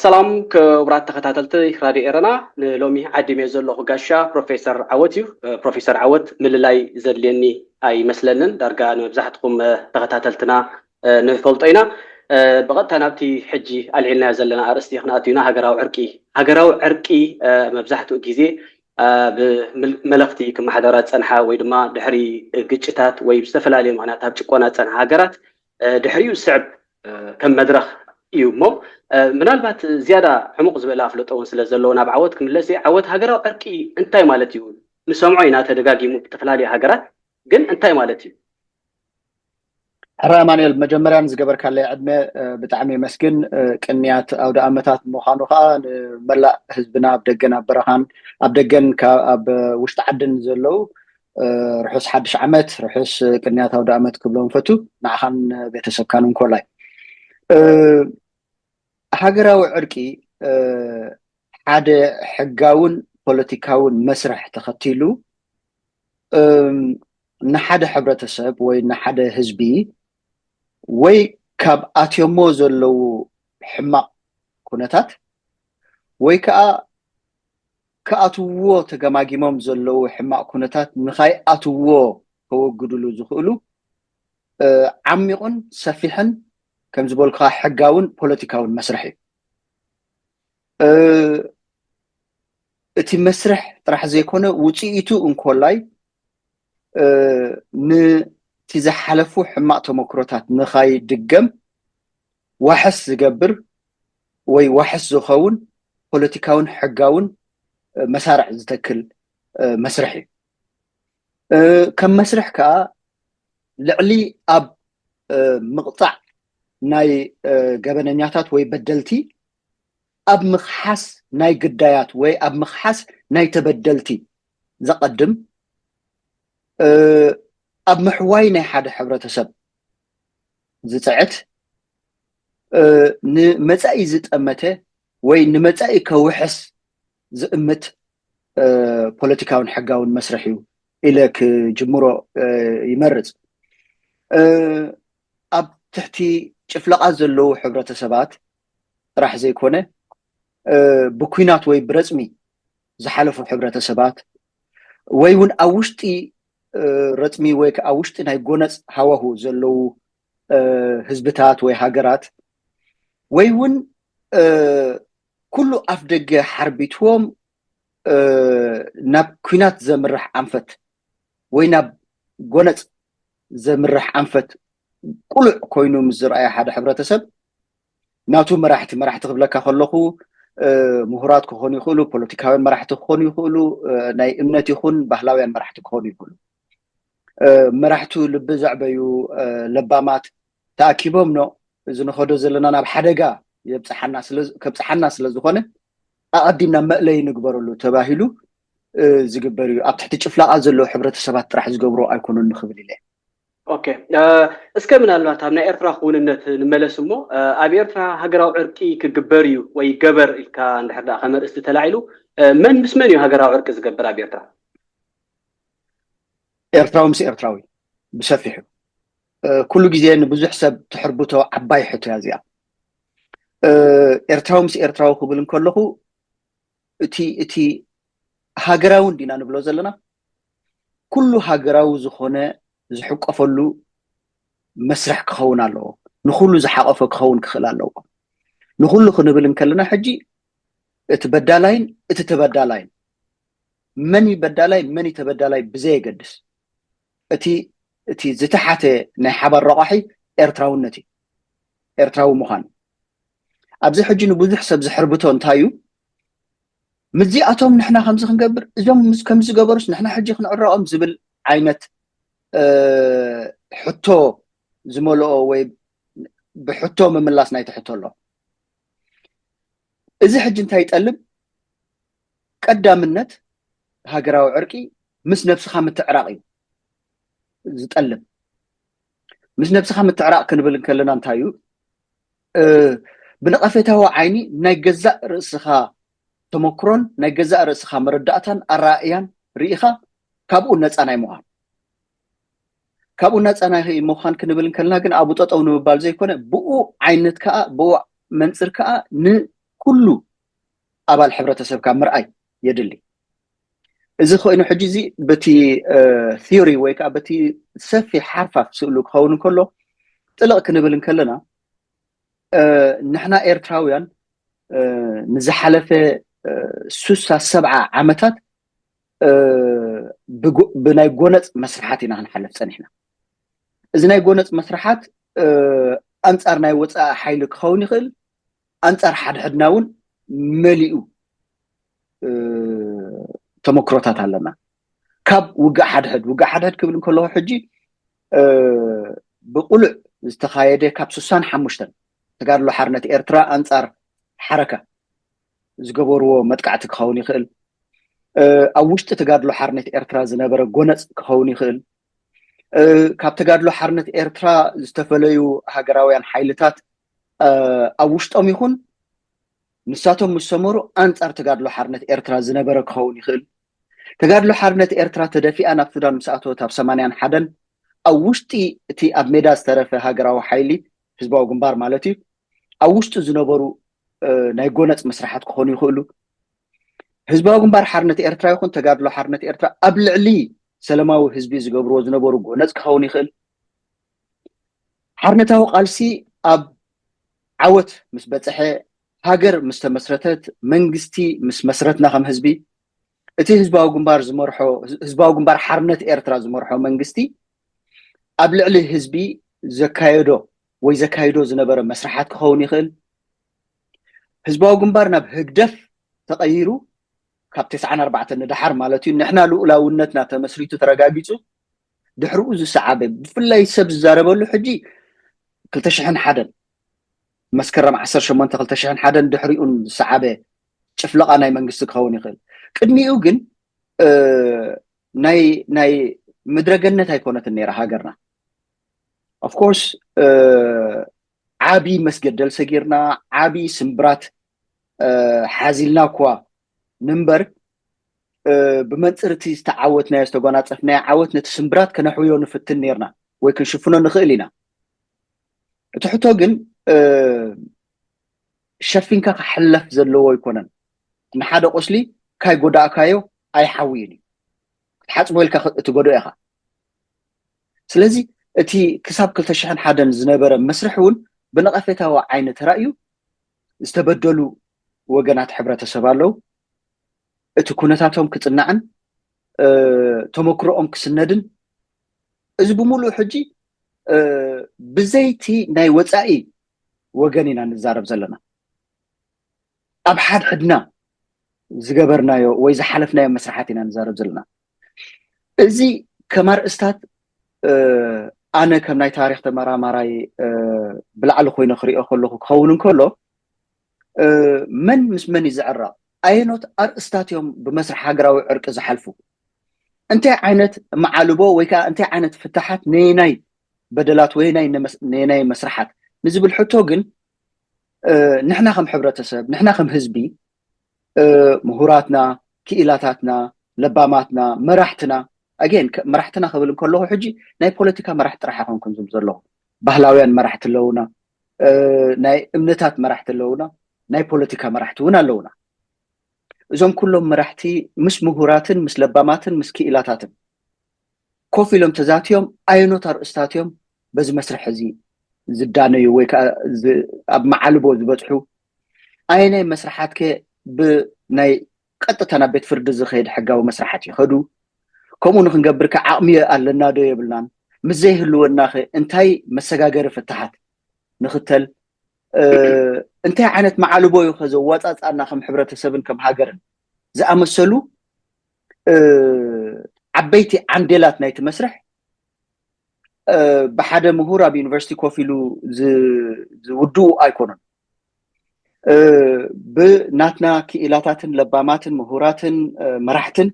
ሰላም ክቡራት ተኸታተልቲ ራድዮ ኤረና፣ ንሎሚ ዓዲመ ዘለኹ ጋሻ ፕሮፌሰር ዓወት እዩ። ፕሮፌሰር ዓወት ምልላይ ዘድልየኒ ኣይመስለንን፣ ዳርጋ ንመብዛሕትኹም ተኸታተልትና ንፈልጦ ኢና። ብቐጥታ ናብቲ ሕጂ ኣልዒልናዮ ዘለና ኣርእስቲ ክንኣቱ ኢና። ሃገራዊ ዕርቂ፣ ሃገራዊ ዕርቂ መብዛሕትኡ ግዜ ብመለኽቲ ክመሓደራ ዝፀንሓ ወይ ድማ ድሕሪ ግጭታት ወይ ብዝተፈላለዩ ምኽንያት ኣብ ጭቆና ዝፀንሓ ሃገራት ድሕሪኡ ዝስዕብ ከም መድረኽ እዩ እሞ፣ ምናልባት ዝያዳ ዕሙቕ ዝበለ ኣፍልጦ እውን ስለ ዘለዎ ናብ ዓወት ክምለስ እየ። ዓወት፣ ሃገራዊ ዕርቂ እንታይ ማለት እዩ? ንሰምዖ ኢና ተደጋጊሙ ብተፈላለዩ ሃገራት፣ ግን እንታይ ማለት እዩ? ሕራይ ኣማኑኤል፣ መጀመርያ ንዝገበርካለይ ዕድመ ብጣዕሚ የመስግን። ቅንያት ኣውደ ኣመታት ምዃኑ ከዓ ንመላእ ህዝብና ኣብ ደገን ኣብ በረኻን፣ ኣብ ደገን ኣብ ውሽጢ ዓድን ዘለዉ ርሑስ ሓድሽ ዓመት፣ ርሑስ ቅንያት ኣውደ ኣመት ክብሎም ፈቱ፣ ንዓኻን ቤተሰብካን እንኮላይ። ሃገራዊ ዕርቂ ሓደ ሕጋውን ፖለቲካውን መስርሕ ተኸቲሉ ንሓደ ሕብረተሰብ ወይ ንሓደ ህዝቢ ወይ ካብ ኣትዮሞ ዘለዉ ሕማቕ ኩነታት ወይ ከዓ ክኣትውዎ ተገማጊሞም ዘለዉ ሕማቕ ኩነታት ንኻይኣትውዎ ከወግድሉ ዝኽእሉ ዓሚቑን ሰፊሕን ከም ዝበልኩኻ ሕጋውን ፖለቲካውን መስርሕ እዩ። እቲ መስርሕ ጥራሕ ዘይኮነ ውፅኢቱ እንኮላይ ነቲ ዝሓለፉ ሕማቕ ተመክሮታት ንኻይድገም ዋሕስ ዝገብር ወይ ዋሕስ ዝኸውን ፖለቲካውን ሕጋውን መሳርዕ ዝተክል መስርሕ እዩ። ከም መስርሕ ከዓ ልዕሊ ኣብ ምቕፃዕ ናይ ገበነኛታት ወይ በደልቲ ኣብ ምኽሓስ ናይ ግዳያት ወይ ኣብ ምኽሓስ ናይ ተበደልቲ ዘቐድም ኣብ ምሕዋይ ናይ ሓደ ሕብረተሰብ ዝፅዕት ንመፃኢ ዝጠመተ ወይ ንመፃኢ ከውሕስ ዝእምት ፖለቲካውን ሕጋውን መስርሕ እዩ ኢለ ክጅምሮ ይመርፅ። ኣብ ትሕቲ ጭፍለቓ ዘለዉ ሕብረተሰባት ጥራሕ ዘይኮነ ብኩናት ወይ ብረፅሚ ዝሓለፉ ሕብረተሰባት ወይ እውን ኣብ ውሽጢ ረፅሚ ወይ ኣብ ውሽጢ ናይ ጎነፅ ሃዋሁ ዘለዉ ህዝብታት ወይ ሃገራት ወይ እውን ኩሉ ኣፍ ደገ ሓርቢትዎም ናብ ኩናት ዘምርሕ ኣንፈት ወይ ናብ ጎነፅ ዘምርሕ ኣንፈት ቁሉዕ ኮይኑ ምስ ዝረኣየ ሓደ ሕብረተሰብ ናቱ መራሕቲ መራሕቲ ክብለካ ከለኹ ምሁራት ክኾኑ ይኽእሉ፣ ፖለቲካውያን መራሕቲ ክኾኑ ይኽእሉ፣ ናይ እምነት ይኹን ባህላውያን መራሕቲ ክኾኑ ይኽእሉ። መራሕቱ ልቢ ዘዕበዩ ለባማት ተኣኪቦም ኖ እዚ ንኸዶ ዘለና ናብ ሓደጋ የብፅሓና ስለ ከብፅሓና ስለ ዝኾነ ኣቐዲምና መእለይ ንግበረሉ ተባሂሉ ዝግበር እዩ። ኣብ ትሕቲ ጭፍላቓ ዘለዉ ሕብረተሰባት ጥራሕ ዝገብሮ ኣይኮኑን ንኽብል ኢለ። ኦኬ፣ እስከ ምናልባት ኣብ ናይ ኤርትራ ክውንነት ንመለስ እሞ፣ ኣብ ኤርትራ ሃገራዊ ዕርቂ ክግበር እዩ ወይ ይገበር ኢልካ እንድሕር ደኣ ከም ኣርእስቲ ተላዒሉ፣ መን ምስ መን እዩ ሃገራዊ ዕርቂ ዝገብር ኣብ ኤርትራ? ኤርትራዊ ምስ ኤርትራዊ ብሰፊሑ። ኩሉ ግዜ ንብዙሕ ሰብ ትሕርብቶ ዓባይ ሕቶ እያ እዚኣ። ኤርትራዊ ምስ ኤርትራዊ ክብል እንከለኹ እቲ እቲ ሃገራዊ እንዲና ንብሎ ዘለና ኩሉ ሃገራዊ ዝኾነ ዝሕቀፈሉ መስርሕ ክኸውን ኣለዎ። ንኹሉ ዝሓቐፈ ክኸውን ክኽእል ኣለዎ። ንኹሉ ክንብል እንከለና ሕጂ እቲ በዳላይን እቲ ተበዳላይን መን እዩ በዳላይ መን እዩ ተበዳላይ ብዘየገድስ እቲ እቲ ዝተሓተ ናይ ሓባር ረቋሒ ኤርትራውነት እዩ። ኤርትራዊ ምዃን ኣብዚ ሕጂ ንብዙሕ ሰብ ዝሕርብቶ እንታይ እዩ? ምስዚኣቶም ንሕና ከምዚ ክንገብር እዞም ከምዚ ዝገበሩስ ንሕና ሕጂ ክንዕረቖም ዝብል ዓይነት ሕቶ ዝመልኦ ወይ ብሕቶ ምምላስ ናይቲ ሕቶ ኣሎ። እዚ ሕጂ እንታይ ይጠልብ? ቀዳምነት ሃገራዊ ዕርቂ ምስ ነብስኻ ምትዕራቕ እዩ ዝጠልብ። ምስ ነብስኻ ምትዕራቕ ክንብል እንከለና እንታይ እዩ? ብነቐፌታዊ ዓይኒ ናይ ገዛእ ርእስኻ ተመክሮን ናይ ገዛእ ርእስኻ መረዳእታን ኣረኣእያን ርኢኻ ካብኡ ነፃ ናይ ምዃን ካብኡ ነፃ ናይ ምዃን ክንብል እንከለና ግን ኣብኡ ጠጠው ንምባል ዘይኮነ ብኡ ዓይነት ከዓ ብኡ መንፅር ከዓ ን ኩሉ ኣባል ሕብረተሰብካ ምርኣይ የድሊ። እዚ ኮይኑ ሕጂ እዚ በቲ ቲዮሪ ወይ ከዓ በቲ ሰፊሕ ሓርፋፍ ስእሉ ክኸውን እንከሎ፣ ጥልቕ ክንብል እንከለና ንሕና ኤርትራውያን ንዝሓለፈ ሱሳ ሰብዓ ዓመታት ብናይ ጎነፅ መስርሓት ኢና ክንሓለፍ ፀኒሕና። እዚ ናይ ጎነፅ መስርሓት ኣንፃር ናይ ወፃኢ ሓይሊ ክኸውን ይኽእል፣ ኣንፃር ሓድሕድና እውን መሊኡ ተመክሮታት ኣለና። ካብ ውግእ ሓድሕድ ውግእ ሓድሕድ ክብል እንከለኹ ሕጂ ብቁሉዕ ዝተኻየደ ካብ ስሳን ሓሙሽተን ተጋድሎ ሓርነት ኤርትራ ኣንፃር ሓረካ ዝገበርዎ መጥቃዕቲ ክኸውን ይኽእል። ኣብ ውሽጢ ተጋድሎ ሓርነት ኤርትራ ዝነበረ ጎነፅ ክኸውን ይኽእል። ካብ ተጋድሎ ሓርነት ኤርትራ ዝተፈለዩ ሃገራውያን ሓይልታት ኣብ ውሽጦም ይኹን ንሳቶም ምስ ሰመሩ ኣንፃር ተጋድሎ ሓርነት ኤርትራ ዝነበረ ክኸውን ይኽእል። ተጋድሎ ሓርነት ኤርትራ ተደፊኣ ናብ ሱዳን ምስ ኣተወት ኣብ ሰማንያን ሓደን ኣብ ውሽጢ እቲ ኣብ ሜዳ ዝተረፈ ሃገራዊ ሓይሊ ህዝባዊ ግንባር ማለት እዩ ኣብ ውሽጡ ዝነበሩ ናይ ጎነፅ መስርሓት ክኾኑ ይኽእሉ። ህዝባዊ ግንባር ሓርነት ኤርትራ ይኹን ተጋድሎ ሓርነት ኤርትራ ኣብ ልዕሊ ሰለማዊ ህዝቢ ዝገብርዎ ዝነበሩ ጎነፅ ክኸውን ይኽእል። ሓርነታዊ ቃልሲ ኣብ ዓወት ምስ በፀሐ፣ ሃገር ምስ ተመስረተት፣ መንግስቲ ምስ መስረትና ከም ህዝቢ እቲ ህዝባዊ ግንባር ዝመርሖ ህዝባዊ ግንባር ሓርነት ኤርትራ ዝመርሖ መንግስቲ ኣብ ልዕሊ ህዝቢ ዘካየዶ ወይ ዘካይዶ ዝነበረ መስርሓት ክኸውን ይኽእል። ህዝባዊ ግንባር ናብ ህግደፍ ተቐይሩ ካብ ተስዓን ኣርባዕተን ንደሓር ማለት እዩ ንሕና ልኡላውነትና ተመስሪቱ ተረጋጊፁ ድሕሪኡ ዝሰዓበ ብፍላይ ሰብ ዝዛረበሉ ሕጂ ክልተ ሽሕን ሓደን መስከረም ዓሰርተ ሸሞንተ ክልተ ሽሕን ሓደን ድሕሪኡን ዝሰዓበ ጭፍለቓ ናይ መንግስቲ ክኸውን ይኽእል። ቅድሚኡ ግን ናይ ናይ ምድረገነት ኣይኮነትን ነይራ ሃገርና። ኦፍኮርስ ዓቢ መስገደል ሰጊርና ዓቢ ስምብራት ሓዚልና እኳ ንንበር ብመንፅር እቲ ዝተዓወትናዮ ዝተጎናፀፍናዮ ዓወት ነቲ ስምብራት ከነሕውዮ ንፍትን ነርና ወይ ክንሽፍኖ ንኽእል ኢና። እቲ ሕቶ ግን ሸፊንካ ክሕለፍ ዘለዎ ኣይኮነን። ንሓደ ቁስሊ ካይ ጎዳእካዮ ኣይሓውይን እዩ። ክትሓፅቦ ኢልካ እትጎድኦ ኢኻ። ስለዚ እቲ ክሳብ ክልተ ሽሕን ሓደን ዝነበረ መስርሕ እውን ብነቐፌታዊ ዓይኒ ተራእዩ ዝተበደሉ ወገናት ሕብረተሰብ ኣለዉ። እቲ ኩነታቶም ክፅናዕን ተመክሮኦም ክስነድን እዚ ብምሉእ ሕጂ ብዘይቲ ናይ ወፃኢ ወገን ኢና ንዛረብ ዘለና። ኣብ ሓድሕድና ዝገበርናዮ ወይ ዝሓለፍናዮ መስርሓት ኢና ንዛረብ ዘለና። እዚ ከም ኣርእስታት ኣነ ከም ናይ ታሪክ ተመራማራይ ብላዕሊ ኮይነ ክሪኦ ከለኩ ክኸውን እንከሎ መን ምስ መን እዩ ዝዕረቕ? ኣየኖት ኣርእስታት እዮም ብመስርሕ ሃገራዊ ዕርቂ ዝሓልፉ? እንታይ ዓይነት መዓልቦ ወይ ከዓ እንታይ ዓይነት ፍታሓት ነየናይ በደላት ወይ ናይ ነመስ- ነየናይ መስርሓት ንዝብል ሕቶ ግን ንሕና ከም ሕብረተሰብ ንሕና ከም ህዝቢ ምሁራትና ክኢላታትና ለባማትና መራሕትና ኣጌን መራሕትና ክብል እንከለኹ ሕጂ ናይ ፖለቲካ መራሕቲ ጥራሕ ኣይኮንኩን ዝብል ዘለኹ ባህላውያን መራሕቲ ኣለውና ናይ እምነታት መራሕቲ ኣለውና ናይ ፖለቲካ መራሕቲ እውን ኣለውና እዞም ኩሎም መራሕቲ ምስ ምሁራትን ምስ ለባማትን ምስ ክኢላታትን ኮፍ ኢሎም ተዛትዮም ኣየኖት ኣርእስታት እዮም በዚ መስርሕ እዚ ዝዳነዩ ወይ ከዓ ኣብ መዓልቦ ዝበፅሑ ኣየናይ መስርሓት ከ ብናይ ቀጥታ ናብ ቤት ፍርዲ ዝኸይድ ሕጋዊ መስርሓት ይኸዱ ከምኡ ንክንገብር ከ ዓቕሚ ኣለና ዶ የብልናን ምስ ዘይህልወና ከ እንታይ መሰጋገሪ ፍትሓት ንኽተል እንታይ ዓይነት መዓልቦ እዩ ከዘዋፃፃና ከም ሕብረተሰብን ከም ሃገርን ዝኣመሰሉ ዓበይቲ ዓንዴላት ናይቲ መስርሕ ብሓደ ምሁር ኣብ ዩኒቨርሲቲ ኮፍ ኢሉ ዝውድኡ ኣይኮኑን ብናትና ክኢላታትን ለባማትን ምሁራትን መራሕትን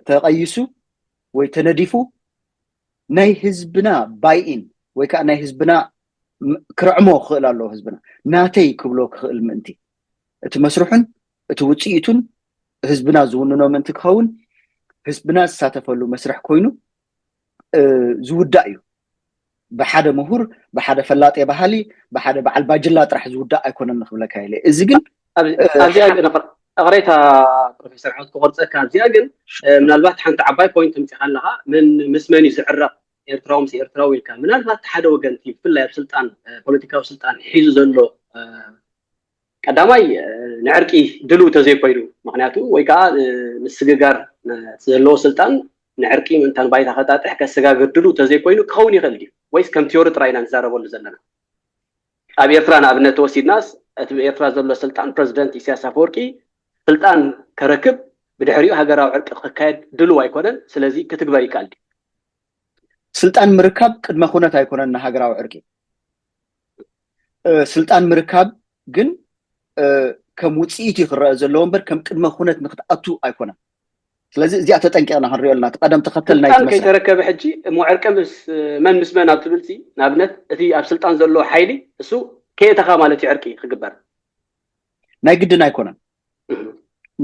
ተቐይሱ ወይ ተነዲፉ ናይ ህዝብና ባይኢን ወይ ከዓ ናይ ህዝብና ክርዕሞ ክኽእል ኣለዎ ህዝብና ናተይ ክብሎ ክኽእል ምእንቲ እቲ መስርሑን እቲ ውፅኢቱን ህዝብና ዝውንኖ ምእንቲ ክኸውን ህዝብና ዝሳተፈሉ መስርሕ ኮይኑ ዝውዳእ እዩ ብሓደ ምሁር፣ ብሓደ ፈላጤ ባህሊ፣ ብሓደ በዓል ባጅላ ጥራሕ ዝውዳእ ኣይኮነን ንክብለካ ኢለ። እዚ ግን ኣብዚኣ ግን እቕሬታ ፕሮፌሰር ዓወት ክቆርፀካ ኣብዚኣ ግን ምናልባት ሓንቲ ዓባይ ፖይንት ምፅኻ ኣለካ። ምን ምስ መን እዩ ዝዕረቕ? ኤርትራዊ ምስ ኤርትራዊ ኢልካ ምናልባት ሓደ ወገን ብፍላይ ኣብ ስልጣን ፖለቲካዊ ስልጣን ሒዙ ዘሎ ቀዳማይ ንዕርቂ ድሉ ተዘይኮይኑ፣ ምክንያቱ ወይ ከዓ ምስግጋር ዘለዎ ስልጣን ንዕርቂ ምእንታን ባይታ ከጣጥሕ ከሰጋግር ድሉ ተዘይኮይኑ ክኸውን ይኽእል ድዩ? ወይስ ከም ቲዮሪ ጥራይ ኢና ንዛረበሉ ዘለና? ኣብ ኤርትራ ንኣብነት ተወሲድናስ እቲ ኤርትራ ዘሎ ስልጣን ፕረዚደንት ኢሳያስ ኣፈወርቂ ስልጣን ከረክብ ብድሕሪኡ ሃገራዊ ዕርቂ ክካየድ ድልው ኣይኮነን። ስለዚ ክትግበር ይከኣል ድዩ? ስልጣን ምርካብ ቅድመ ኩነት ኣይኮነን ንሃገራዊ ዕርቂ። ስልጣን ምርካብ ግን ከም ውፅኢት እዩ ክረአ ዘለዎ እምበር ከም ቅድመ ኩነት ንክትኣቱ ኣይኮነን። ስለዚ እዚኣ ተጠንቂቕና ክንሪኦ ኣለና። እቲ ቀደም ተኸተል ናይ ስልጣን ከይተረከበ ሕጂ እሞ ዕርቂ ምስ መን ምስ መን ኣብ ትብል ሲ ንኣብነት እቲ ኣብ ስልጣን ዘሎ ሓይሊ እሱ ከየተኻ ማለት እዩ ዕርቂ ክግበር ናይ ግድን ኣይኮነን።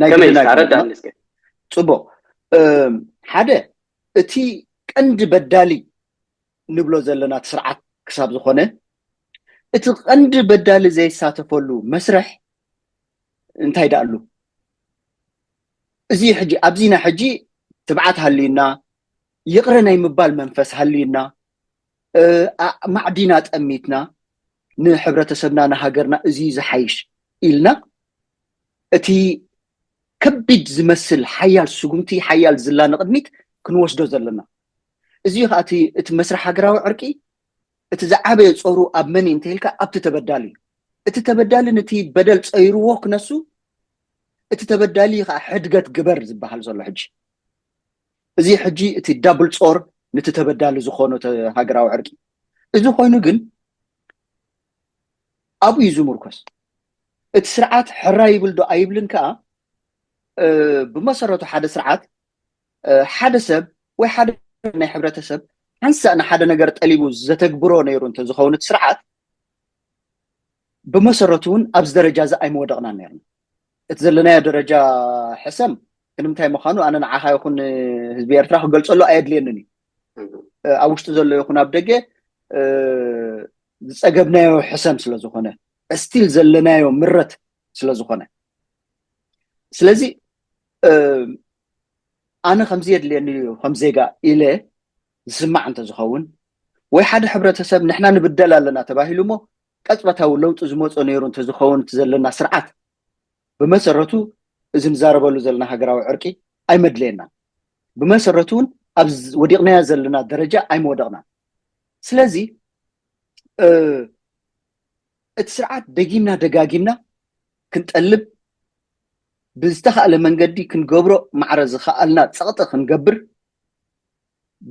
ናይ ግድን ኣይኮነን። ፅቡቅ ሓደ እቲ ቀንዲ በዳሊ ንብሎ ዘለና እቲ ስርዓት ክሳብ ዝኾነ እቲ ቀንዲ በዳሊ ዘይሳተፈሉ መስርሕ እንታይ ደኣሉ? እዚ ሕጂ ኣብዚና ሕጂ ትብዓት ሃልዩና ይቕረ ናይ ምባል መንፈስ ሃልዩና ማዕዲና ጠሚትና ንሕብረተሰብና ንሃገርና እዚ ዝሓይሽ ኢልና እቲ ከቢድ ዝመስል ሓያል ስጉምቲ ሓያል ዝላ ንቕድሚት ክንወስዶ ዘለና። እዚ ከዓ እቲ መስርሕ ሃገራዊ ዕርቂ እቲ ዝዓበየ ጾሩ ኣብ መን እዩ እንተኢልካ ኣብቲ ተበዳሊ እዩ። እቲ ተበዳሊ ነቲ በደል ጸይርዎ ክነሱ እቲ ተበዳሊ ከዓ ሕድገት ግበር ዝበሃል ዘሎ ሕጂ እዚ ሕጂ እቲ ዳብል ጾር ነቲ ተበዳሊ ዝኾኖ ሃገራዊ ዕርቂ እዚ ኮይኑ ግን ኣብኡ እዩ ዝምርኮስ። እቲ ስርዓት ሕራ ይብል ዶ ኣይብልን ከዓ ብመሰረቱ ሓደ ስርዓት ሓደ ሰብ ወይ ሓደ ናይ ሕብረተሰብ ሓንሳእ ንሓደ ነገር ጠሊቡ ዘተግብሮ ነይሩ እንተዝኸውን እቲ ስርዓት ብመሰረቱ እውን ኣብዚ ደረጃ እዚ ኣይምወደቕናን ነርና። እቲ ዘለናዮ ደረጃ ሕሰም ክንምንታይ ምዃኑ ኣነ ንዓኻ ይኹን ህዝቢ ኤርትራ ክገልፀሉ ኣየድልየንን እዩ። ኣብ ውሽጢ ዘሎ ይኹን ኣብ ደገ ዝፀገብናዮ ሕሰም ስለዝኾነ ስቲል ዘለናዮ ምረት ስለዝኾነ ስለዚ ኣነ ከምዚ የድልየኒ እዩ ከም ዜጋ ኢለ ዝስማዕ እንተዝኸውን ወይ ሓደ ሕብረተሰብ ንሕና ንብደል ኣለና ተባሂሉ እሞ ቀፅበታዊ ለውጢ ዝመፆ ነይሩ እንተዝኸውን እቲ ዘለና ስርዓት ብመሰረቱ እዚ ንዛረበሉ ዘለና ሃገራዊ ዕርቂ ኣይመድለየናን። ብመሰረቱ እውን ኣብ ወዲቕናዮ ዘለና ደረጃ ኣይመወደቕናን። ስለዚ እቲ ስርዓት ደጊምና ደጋጊምና ክንጠልብ ብዝተኻእለ መንገዲ ክንገብሮ ማዕረ ዝኸኣልና ፀቕጢ ክንገብር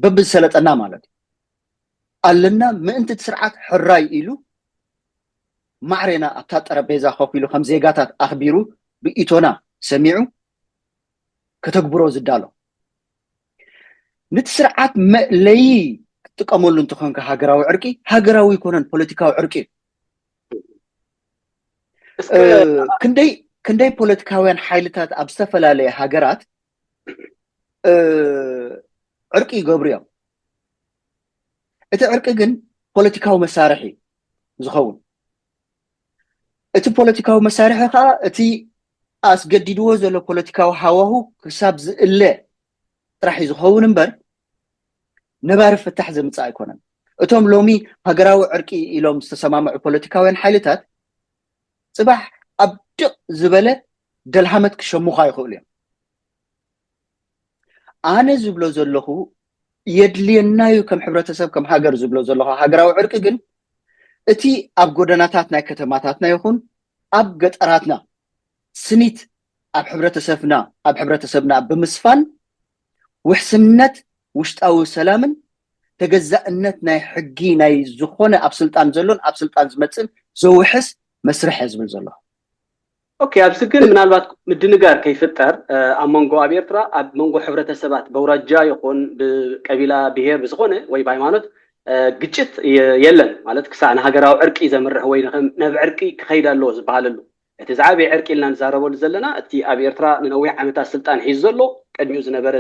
በብዝሰለጠና ማለት እዩ ኣለና ምእንቲ እቲ ስርዓት ሕራይ ኢሉ ማዕሬና ኣብታ ጠረጴዛ ኮፍ ኢሉ ከም ዜጋታት ኣኽቢሩ ብኢቶና ሰሚዑ ከተግብሮ ዝዳሎ ንቲ ስርዓት መእለይ ክትጥቀመሉ እንተኾንካ ሃገራዊ ዕርቂ ሃገራዊ ይኮነን ፖለቲካዊ ዕርቂ እዩ። ክንደይ ክንደይ ፖለቲካውያን ሓይልታት ኣብ ዝተፈላለየ ሃገራት ዕርቂ ይገብሩ እዮም። እቲ ዕርቂ ግን ፖለቲካዊ መሳርሒ ዝኸውን እቲ ፖለቲካዊ መሳርሒ ከዓ እቲ ኣስገዲድዎ ዘሎ ፖለቲካዊ ሃዋሁ ክሳብ ዝእለ ጥራሕ እዩ ዝኸውን እምበር ነባሪ ፍታሕ ዘምፅእ ኣይኮነን። እቶም ሎሚ ሃገራዊ ዕርቂ ኢሎም ዝተሰማምዑ ፖለቲካውያን ሓይልታት ፅባሕ ኣብ ድቕ ዝበለ ደልሃመት ክሸሙኻ ይኽእሉ እዮም። ኣነ ዝብሎ ዘለኹ የድልየናዩ ከም ሕብረተሰብ ከም ሃገር ዝብሎ ዘለኹ ሃገራዊ ዕርቂ ግን እቲ ኣብ ጎደናታት ናይ ከተማታትና ይኹን ኣብ ገጠራትና ስኒት ኣብ ሕብረተሰብና ኣብ ሕብረተሰብና ብምስፋን ውሕስነት ውሽጣዊ ሰላምን ተገዛእነት ናይ ሕጊ ናይ ዝኾነ ኣብ ስልጣን ዘሎን ኣብ ስልጣን ዝመፅእን ዘውሕስ መስርሕ እየ ዝብል ዘለኹ። ኦኬ፣ ኣብዚ ግን ምናልባት ምድንጋር ከይፍጠር ኣብ መንጎ ኣብ ኤርትራ ኣብ መንጎ ሕብረተሰባት በውራጃ ይኹን ብቀቢላ ብሄር ብዝኾነ ወይ ብሃይማኖት ግጭት የለን ማለት ክሳዕ ንሃገራዊ ዕርቂ ዘምርሕ ወይ ናብ ዕርቂ ክኸይድ ኣለዎ ዝበሃለሉ እቲ ዝዓበየ ዕርቂ ኢልና ንዛረበሉ ዘለና እቲ ኣብ ኤርትራ ንነዊሕ ዓመታት ስልጣን ሒዙ ዘሎ ቅድሚኡ ዝነበረ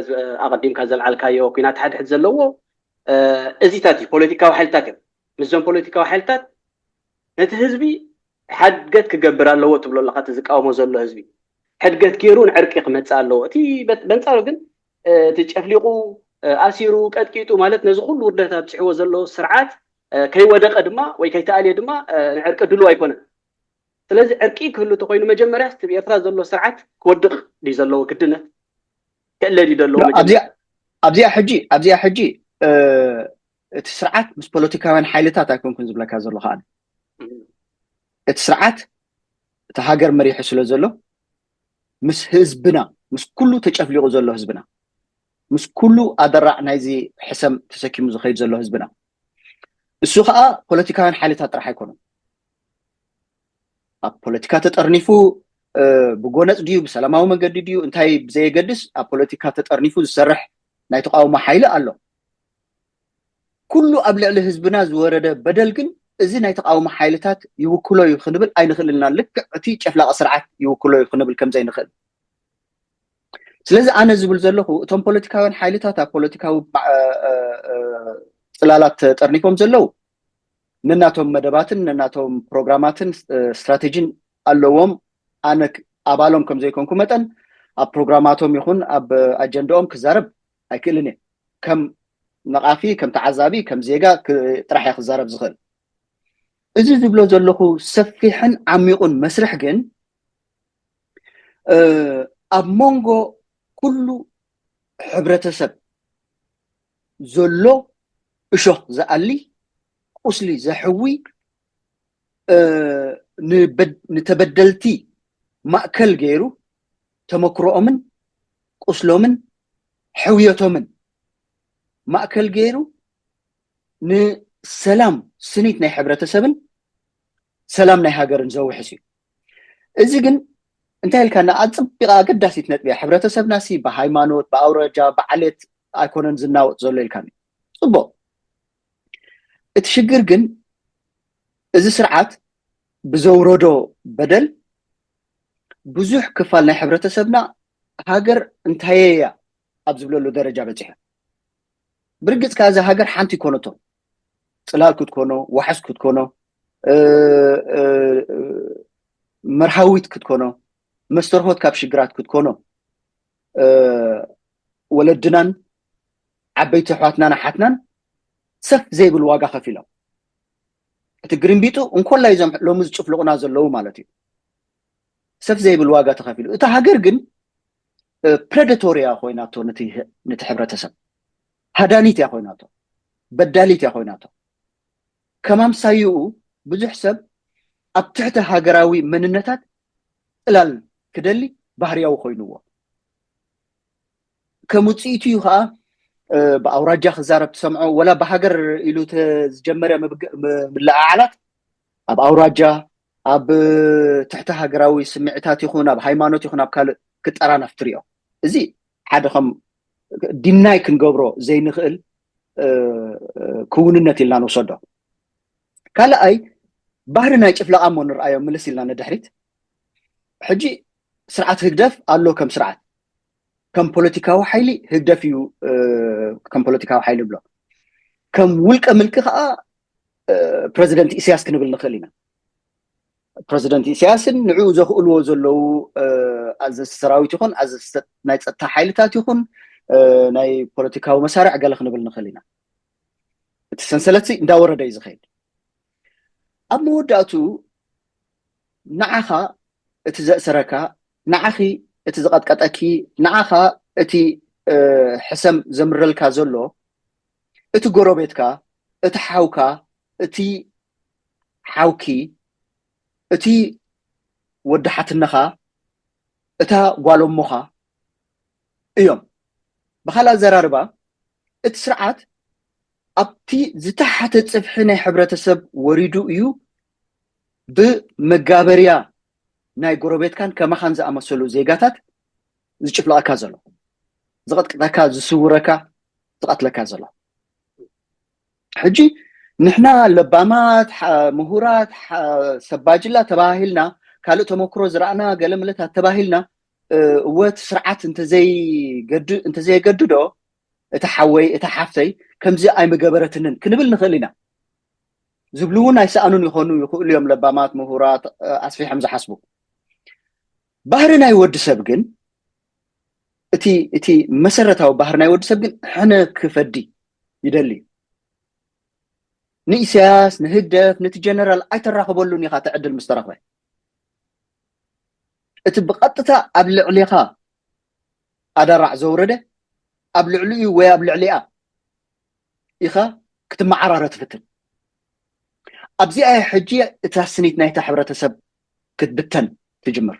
ኣቐዲምካ ዘልዓልካዮ ኩናት ሓድሕድ ዘለዎ እዚታት እዩ ፖለቲካዊ ሓይልታት እዮም። ምስዞም ፖለቲካዊ ሓይልታት ነቲ ህዝቢ ሓድገት ክገብር ኣለዎ ትብሎ ኣለካ። እቲ ዝቃወሞ ዘሎ ህዝቢ ሕድገት ገይሩ ንዕርቂ ክመፅእ ኣለዎ። እቲ በንፃሩ ግን እቲ ጨፍሊቁ፣ ኣሲሩ፣ ቀጥቂጡ፣ ማለት ነዚ ኩሉ ውርደት ኣብፅሕዎ ዘሎ ስርዓት ከይወደቀ ድማ ወይ ከይተኣልየ ድማ ንዕርቂ ድሉ ኣይኮነን። ስለዚ ዕርቂ ክህሉ ተኮይኑ መጀመርያ ኣብ ኤርትራ ዘሎ ስርዓት ክወድቅ ድዩ ዘለዎ ግድነት ክእለ ድዩ ዘለዎ መጀመርያ? ኣብዚኣ ሕጂ ኣብዚኣ ሕጂ እቲ ስርዓት ምስ ፖለቲካውያን ሓይልታት ኣይኮንኩን ዝብለካ ዘሎ ከዓ እቲ ስርዓት እቲ ሃገር መሪሑ ስለ ዘሎ ምስ ህዝብና ምስ ኩሉ ተጨፍሊቁ ዘሎ ህዝብና ምስ ኩሉ ኣደራዕ ናይዚ ሕሰም ተሰኪሙ ዝኸይድ ዘሎ ህዝብና እሱ ከዓ ፖለቲካውያን ሓይልታት ጥራሕ ኣይኮኑን። ኣብ ፖለቲካ ተጠርኒፉ ብጎነፅ ድዩ ብሰላማዊ መንገዲ ድዩ እንታይ ብዘየገድስ ኣብ ፖለቲካ ተጠርኒፉ ዝሰርሕ ናይ ተቃውሞ ሓይሊ ኣሎ። ኩሉ ኣብ ልዕሊ ህዝብና ዝወረደ በደል ግን እዚ ናይ ተቃውሞ ሓይልታት ይውክሎ እዩ ክንብል ኣይንኽእልናን። ልክዕ እቲ ጨፍላቂ ስርዓት ይውክሎ እዩ ክንብል ከምዘይንኽእል። ስለዚ ኣነ ዝብል ዘለኹ እቶም ፖለቲካውያን ሓይልታት ኣብ ፖለቲካዊ ጽላላት ተጠርኒፎም ዘለዉ ነናቶም መደባትን ነናቶም ፕሮግራማትን ስትራቴጂን ኣለዎም። ኣነ ኣባሎም ከም ዘይኮንኩ መጠን ኣብ ፕሮግራማቶም ይኹን ኣብ ኣጀንዳኦም ክዛረብ ኣይክእልን እየ። ከም ነቓፊ፣ ከም ተዓዛቢ፣ ከም ዜጋ ጥራሕ እየ ክዛረብ ዝኽእል። እዚ ዝብሎ ዘለኹ ሰፊሕን ዓሚቑን መስርሕ ግን ኣብ መንጎ ኩሉ ሕብረተሰብ ዘሎ እሾኽ ዝኣሊ ቁስሊ ዘሕዊ ንተበደልቲ ማእከል ገይሩ ተመክሮኦምን ቁስሎምን ሕውየቶምን ማእከል ገይሩ ንሰላም ስኒት ናይ ሕብረተሰብን ሰላም ናይ ሃገርን ዘውሕስ እዩ። እዚ ግን እንታይ ኢልካ ኣፅቢቃ ኣገዳሲት ነጥቢ እያ። ሕብረተሰብና ሲ ብሃይማኖት ብኣውራጃ ብዓሌት ኣይኮነን ዝናወጥ ዘሎ ኢልካ። ፅቡቅ። እቲ ሽግር ግን እዚ ስርዓት ብዘውረዶ በደል ብዙሕ ክፋል ናይ ሕብረተሰብና ሃገር እንታይ እያ ኣብ ዝብለሉ ደረጃ በፂሑ። ብርግፅ ከኣ እዛ ሃገር ሓንቲ ይኮነቶ። ፅላል ክትኮኖ፣ ዋሕስ ክትኮኖ፣ መርሃዊት ክትኮኖ፣ መስተርሆት ካብ ሽግራት ክትኮኖ ወለድናን ዓበይቲ ኣሕዋትናን ኣሓትናን ሰፍ ዘይብል ዋጋ ከፊሎም። እቲ ግርምቢጡ እንኮላይ እዞም ሎሚ ዝጭፍልቑና ዘለዉ ማለት እዩ። ሰፍ ዘይብል ዋጋ ተኸፊሉ። እታ ሃገር ግን ፕሬደቶሪ እያ ኮይናቶ፣ ነቲ ሕብረተሰብ ሃዳኒት እያ ኮይናቶ፣ በዳሊት እያ ኮይናቶ። ከም ኣምሳይኡ ብዙሕ ሰብ ኣብ ትሕቲ ሃገራዊ መንነታት ጥላል ክደሊ ባህርያዊ ኮይንዎ። ከም ውፅኢቱ እዩ ከዓ ብኣውራጃ ክዛረብ ትሰምዖ፣ ወላ ብሃገር ኢሉ ዝጀመረ ምልዓዓላት ኣብ ኣውራጃ ኣብ ትሕቲ ሃገራዊ ስምዒታት ይኹን ኣብ ሃይማኖት ይኹን ኣብ ካልእ ክጠራነፍ ትሪኦ። እዚ ሓደ ከም ዲናይ ክንገብሮ ዘይንኽእል ክውንነት ኢልና ንውሰዶ። ካልኣይ ባህሪ ናይ ጭፍለቃ እሞ ንርኣዮ ምልስ ኢልና ንድሕሪት። ሕጂ ስርዓት ህግደፍ ኣሎ ከም ስርዓት ከም ፖለቲካዊ ሓይሊ ህግደፍ እዩ ከም ፖለቲካዊ ሓይሊ ብሎ ከም ውልቀ ምልኪ ከዓ ፕረዚደንት ኢሳያስ ክንብል ንኽእል ኢና። ፕረዚደንት ኢሳያስን ንዕኡ ዘኽእልዎ ዘለዉ ኣዘዝቲ ሰራዊት ይኹን ኣዘዝቲ ናይ ፀጥታ ሓይልታት ይኹን ናይ ፖለቲካዊ መሳርዕ ገለ ክንብል ንኽእል ኢና። እቲ ሰንሰለት እንዳወረደ እዩ ዝኸይድ። ኣብ መወዳእቱ ንዓኻ እቲ ዘእሰረካ፣ ንዓኺ እቲ ዝቐጥቀጠኪ፣ ንዓኻ እቲ ሕሰም ዘምረልካ ዘሎ እቲ ጎረቤትካ፣ እቲ ሓውካ፣ እቲ ሓውኪ፣ እቲ ወዲ ሓትነኻ፣ እታ ጓል እሞኻ እዮም። ብኻልእ ኣዘራርባ እቲ ስርዓት ኣብቲ ዝተሓተ ጽፍሒ ናይ ሕብረተሰብ ወሪዱ እዩ ብመጋበርያ ናይ ጎረቤትካን ከማኻን ዝኣመሰሉ ዜጋታት ዝጭፍለቐካ ዘሎ፣ ዝቐጥቅጠካ፣ ዝስውረካ፣ ዝቐትለካ ዘሎ። ሕጂ ንሕና ለባማት፣ ምሁራት፣ ሰባጅላ ተባሂልና ካልእ ተመክሮ ዝረኣና ገለ ምለታት ተባሂልና እወ እቲ ስርዓት እንተዘይገድዶ እታ ሓወይ እታ ሓፍተይ ከምዚ ኣይምገበረትንን ክንብል ንኽእል ኢና። ዝብሉ እውን ኣይሰኣኑን ይኾኑ ይኽእሉ እዮም። ለባማት ምሁራት ኣስፊሖም ዝሓስቡ። ባህሪ ናይ ወዲ ሰብ ግን እቲ እቲ መሰረታዊ ባህሪ ናይ ወዲ ሰብ ግን ሕነ ክፈዲ ይደሊ እዩ። ንኢሳያስ ንህግደፍ ነቲ ጀነራል ኣይተራኽበሉን ኢኻ። እቲ ዕድል ምስ ተረኽበ እቲ ብቐጥታ ኣብ ልዕሌኻ ኣዳራዕ ዘውረደ ኣብ ልዕሊኡ ወይ ኣብ ልዕሊኣ ኢኻ ክትመዓራረ ትፍትን። ኣብዚኣ ሕጂ እታ ስኒት ናይታ ሕብረተሰብ ክትብተን ትጅምር።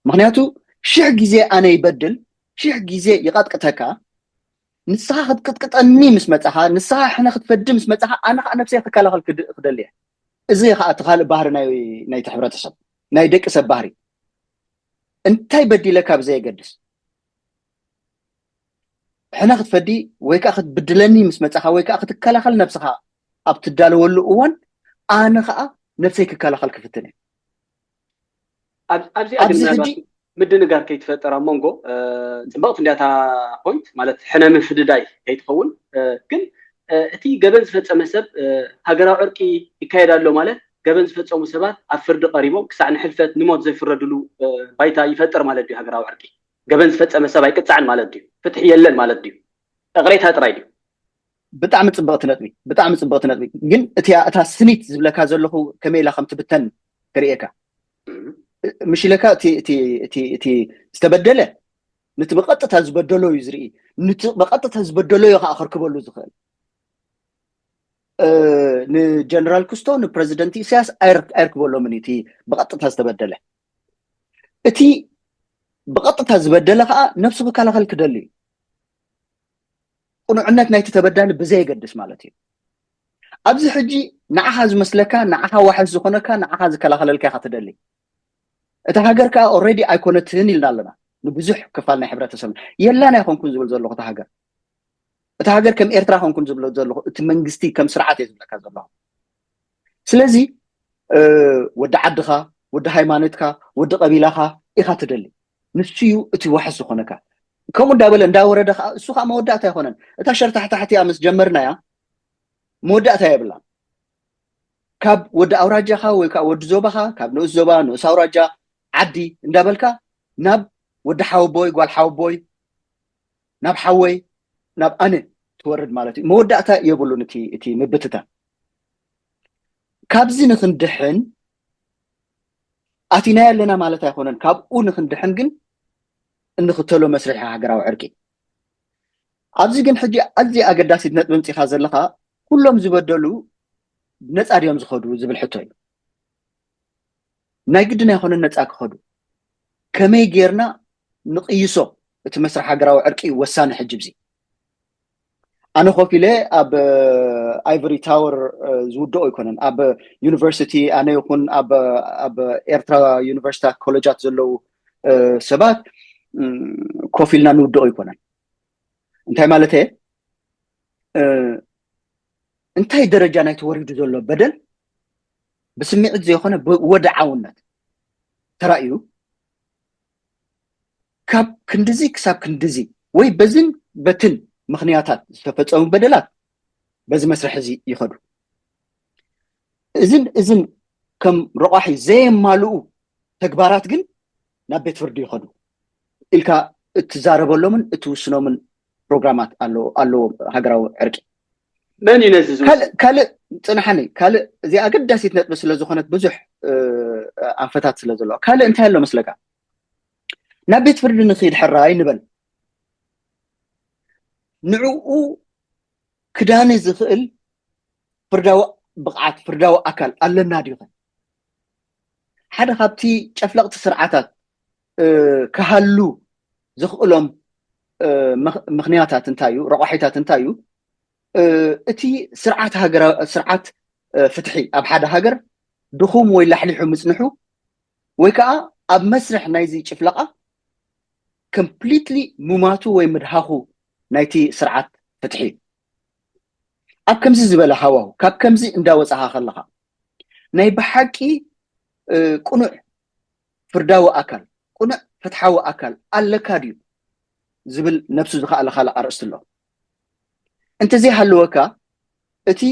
ምክንያቱ ሽሕ ግዜ ኣነ ይበድል፣ ሽሕ ግዜ ይቐጥቅተካ፣ ንስኻ ክትቅጥቅጠኒ ምስ መጻኻ፣ ንስኻ ሕነ ክትፈዲ ምስ መጻኻ ኣነ ከዓ ነብሰይ ክከላኸል ክደሊ እየ። እዚ ከዓ እቲ ካልእ ባህሪ ናይቲ ሕብረተሰብ ናይ ደቂ ሰብ ባህሪ። እንታይ በዲለካ ብዘየገድስ ሕነ ክትፈዲ ወይ ከዓ ክትብድለኒ ምስ መጻኻ ወይ ከዓ ክትከላኸል ነብስኻ ኣብ ትዳለወሉ እዋን ኣነ ከዓ ነብሰይ ክከላኸል ክፍትን እየ። ኣብዚኣ ግን ምናልባት ምድንጋር ከይትፈጠር ኣብ መንጎ ጽብቕቲ እንዲያታ ፖይንት ማለት ሕነ ምፍድዳይ ከይትኸውን ግን እቲ ገበን ዝፈጸመ ሰብ ሃገራዊ ዕርቂ ይካየድ ኣሎ ማለት ገበን ዝፈጸሙ ሰባት ኣብ ፍርዲ ቀሪቦም ክሳዕ ንሕልፈት ንሞት ዘይፍረድሉ ባይታ ይፈጥር ማለት ድዩ? ሃገራዊ ዕርቂ ገበን ዝፈጸመ ሰብ ኣይቅጻዕን ማለት ድዩ? ፍትሒ የለን ማለት ድዩ? እቕሬታ ጥራይ ድዩ? ብጣዕሚ ጽብቕቲ ነጥቢ፣ ብጣዕሚ ጽብቕቲ ነጥቢ። ግን እቲያ እታ ስኒት ዝብለካ ዘለኹ ከመይ ኢላ ከም ትብተን ክርእየካ ምሽ ኢለካ እቲ ዝተበደለ ነቲ ብቐጥታ ዝበደሎ እዩ ዝርኢ፣ ነቲ ብቐጥታ ዝበደሎ እዩ ከዓ ከርክበሉ ዝኽእል። ንጀነራል ክስቶ ንፕረዚደንት ኢሳያስ ኣይርክበሎምን እቲ ብቐጥታ ዝተበደለ። እቲ ብቐጥታ ዝበደለ ከዓ ነብሱ ክከላኸል ክደሊ እዩ። ቅኑዕነት ናይቲ ተበዳሊ ብዘየገድስ ማለት እዩ። ኣብዚ ሕጂ ንዓኻ ዝመስለካ፣ ንዓኻ ዋሕስ ዝኾነካ፣ ንዓኻ ዝከላኸለልካ ኢኻ ትደሊ። እታ ሃገር ከዓ ኦልሬዲ ኣይኮነትን ኢልና ኣለና። ንብዙሕ ክፋል ናይ ሕብረተሰብና የላን ኣይኮንኩን ዝብል ዘለኹ እታ ሃገር እታ ሃገር ከም ኤርትራ ኮንኩን ዝብሎ ዘለኹ እቲ መንግስቲ ከም ስርዓት እየ ዝብለካ ዘለኹ። ስለዚ ወዲ ዓድኻ፣ ወዲ ሃይማኖትካ፣ ወዲ ቀቢላኻ ኢኻ ትደሊ። ንሱ እዩ እቲ ዋሕስ ዝኾነካ። ከምኡ እንዳበለ እንዳወረደ ከዓ እሱ ከዓ መወዳእታ ኣይኮነን። እታ ሸርታሕታሕቲ እያ ምስ ጀመርናያ መወዳእታ የብላን። ካብ ወዲ ኣውራጃኻ ወይ ከዓ ወዲ ዞባኻ፣ ካብ ንኡስ ዞባ፣ ንኡስ ኣውራጃ፣ ዓዲ እንዳበልካ ናብ ወዲ ሓወቦይ፣ ጓል ሓወቦይ፣ ናብ ሓወይ፣ ናብ ኣነ ትወርድ ማለት እዩ። መወዳእታ የብሉን እቲ እቲ ምብትታን። ካብዚ ንክንድሕን ኣቲናዮ ኣለና ማለት ኣይኮነን። ካብኡ ንክንድሕን ግን እንኽተሎ መስርሕ ሃገራዊ ዕርቂ። ኣብዚ ግን ሕጂ ኣዝያ ኣገዳሲት ነጥቢ ኣምጺኻ ዘለኻ፣ ኩሎም ዝበደሉ ነጻ ድዮም ዝኸዱ ዝብል ሕቶ እዩ። ናይ ግድን ኣይኮነን ነጻ ክኸዱ። ከመይ ጌርና ንቕይሶ እቲ መስርሕ ሃገራዊ ዕርቂ እዩ ወሳኒ ሕጂ። ብዚ ኣነ ኮፍ ኢለ ኣብ ኣይቨሪ ታወር ዝውድኦ ኣይኮነን። ኣብ ዩኒቨርሲቲ ኣነ ይኹን ኣብ ኤርትራ ዩኒቨርሲታት ኮሌጃት ዘለዉ ሰባት ኮፍ ኢልና ንውድኦ ኣይኮነን። እንታይ ማለት እየ? እንታይ ደረጃ ናይቲ ወሪዱ ዘሎ በደል ብስምዒት ዘይኮነ ብወድዓውነት ተራእዩ ካብ ክንድዚ ክሳብ ክንድዚ ወይ በዝን በትን ምኽንያታት ዝተፈጸሙ በደላት በዚ መስርሕ እዚ ይኸዱ። እዝን እዝን ከም ረቋሒ ዘየማልኡ ተግባራት ግን ናብ ቤት ፍርዲ ይኸዱ ኢልካ እትዛረበሎምን እትውስኖምን ፕሮግራማት ኣለዎ ኣለዎ ሃገራዊ ዕርቂ። መን እዩ ነዚ ዝውስን? ካልእ ጽንሓኒ ካልእ እዚኣ ኣገዳሲት ነጥቢ ስለ ዝኾነት ብዙሕ ኣንፈታት ስለ ዘለዋ ካልእ እንታይ ኣሎ መስለካ? ናብ ቤት ፍርዲ ንኽይድ ሕራይ ንበል። ንዕኡ ክዳኒ ዝኽእል ፍርዳዊ ብቕዓት ፍርዳዊ ኣካል ኣለና ድዩ? ሓደ ካብቲ ጨፍለቕቲ ስርዓታት ክሃሉ ዘኽእሎም ምኽንያታት እንታይ እዩ? ረቋሒታት እንታይ እዩ? እቲ ስርዓት ሃገራዊ ስርዓት ፍትሒ ኣብ ሓደ ሃገር ድኹም ወይ ላሕሊሑ ምጽንሑ ወይ ከዓ ኣብ መስርሕ ናይዚ ጭፍለቓ ኮምፕሊትሊ ሙማቱ ወይ ምድሃኹ ናይቲ ስርዓት ፍትሒ እዩ። ኣብ ከምዚ ዝበለ ሃዋሁ ካብ ከምዚ እንዳወፃኻ ከለኻ ናይ ብሓቂ ቅኑዕ ፍርዳዊ ኣካል ቅኑዕ ፍትሓዊ ኣካል ኣለካ ድዩ ዝብል ነብሱ ዝኸኣለ ካልእ ኣርእስቲ ኣሎ። እንተዘይሃለወካ እቲ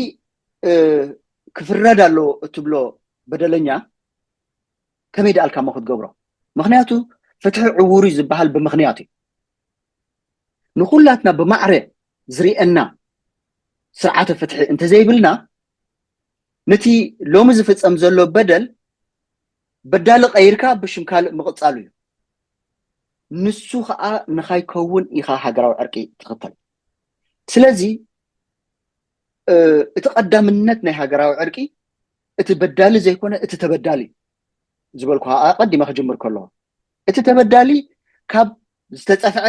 ክፍረድ ኣለዎ እትብሎ በደለኛ ከመይ ደኣልካሞ ክትገብሮ? ምክንያቱ ፍትሒ ዕዉር እዩ ዝበሃል ብምክንያት እዩ። ንኩላትና ብማዕረ ዝርኤና ስርዓተ ፍትሒ እንተዘይብልና፣ ነቲ ሎሚ ዝፍጸም ዘሎ በደል በዳሊ ቀይርካ ብሽም ካልእ ምቕጻሉ እዩ። ንሱ ከዓ ንኻይከውን ኢኻ ሃገራዊ ዕርቂ ትኽተል። ስለዚ እቲ ቀዳምነት ናይ ሃገራዊ ዕርቂ እቲ በዳሊ ዘይኮነ እቲ ተበዳሊ ዝበልኩ ኣቐዲመ ክጅምር ከለኹ፣ እቲ ተበዳሊ ካብ ዝተጸፍዐ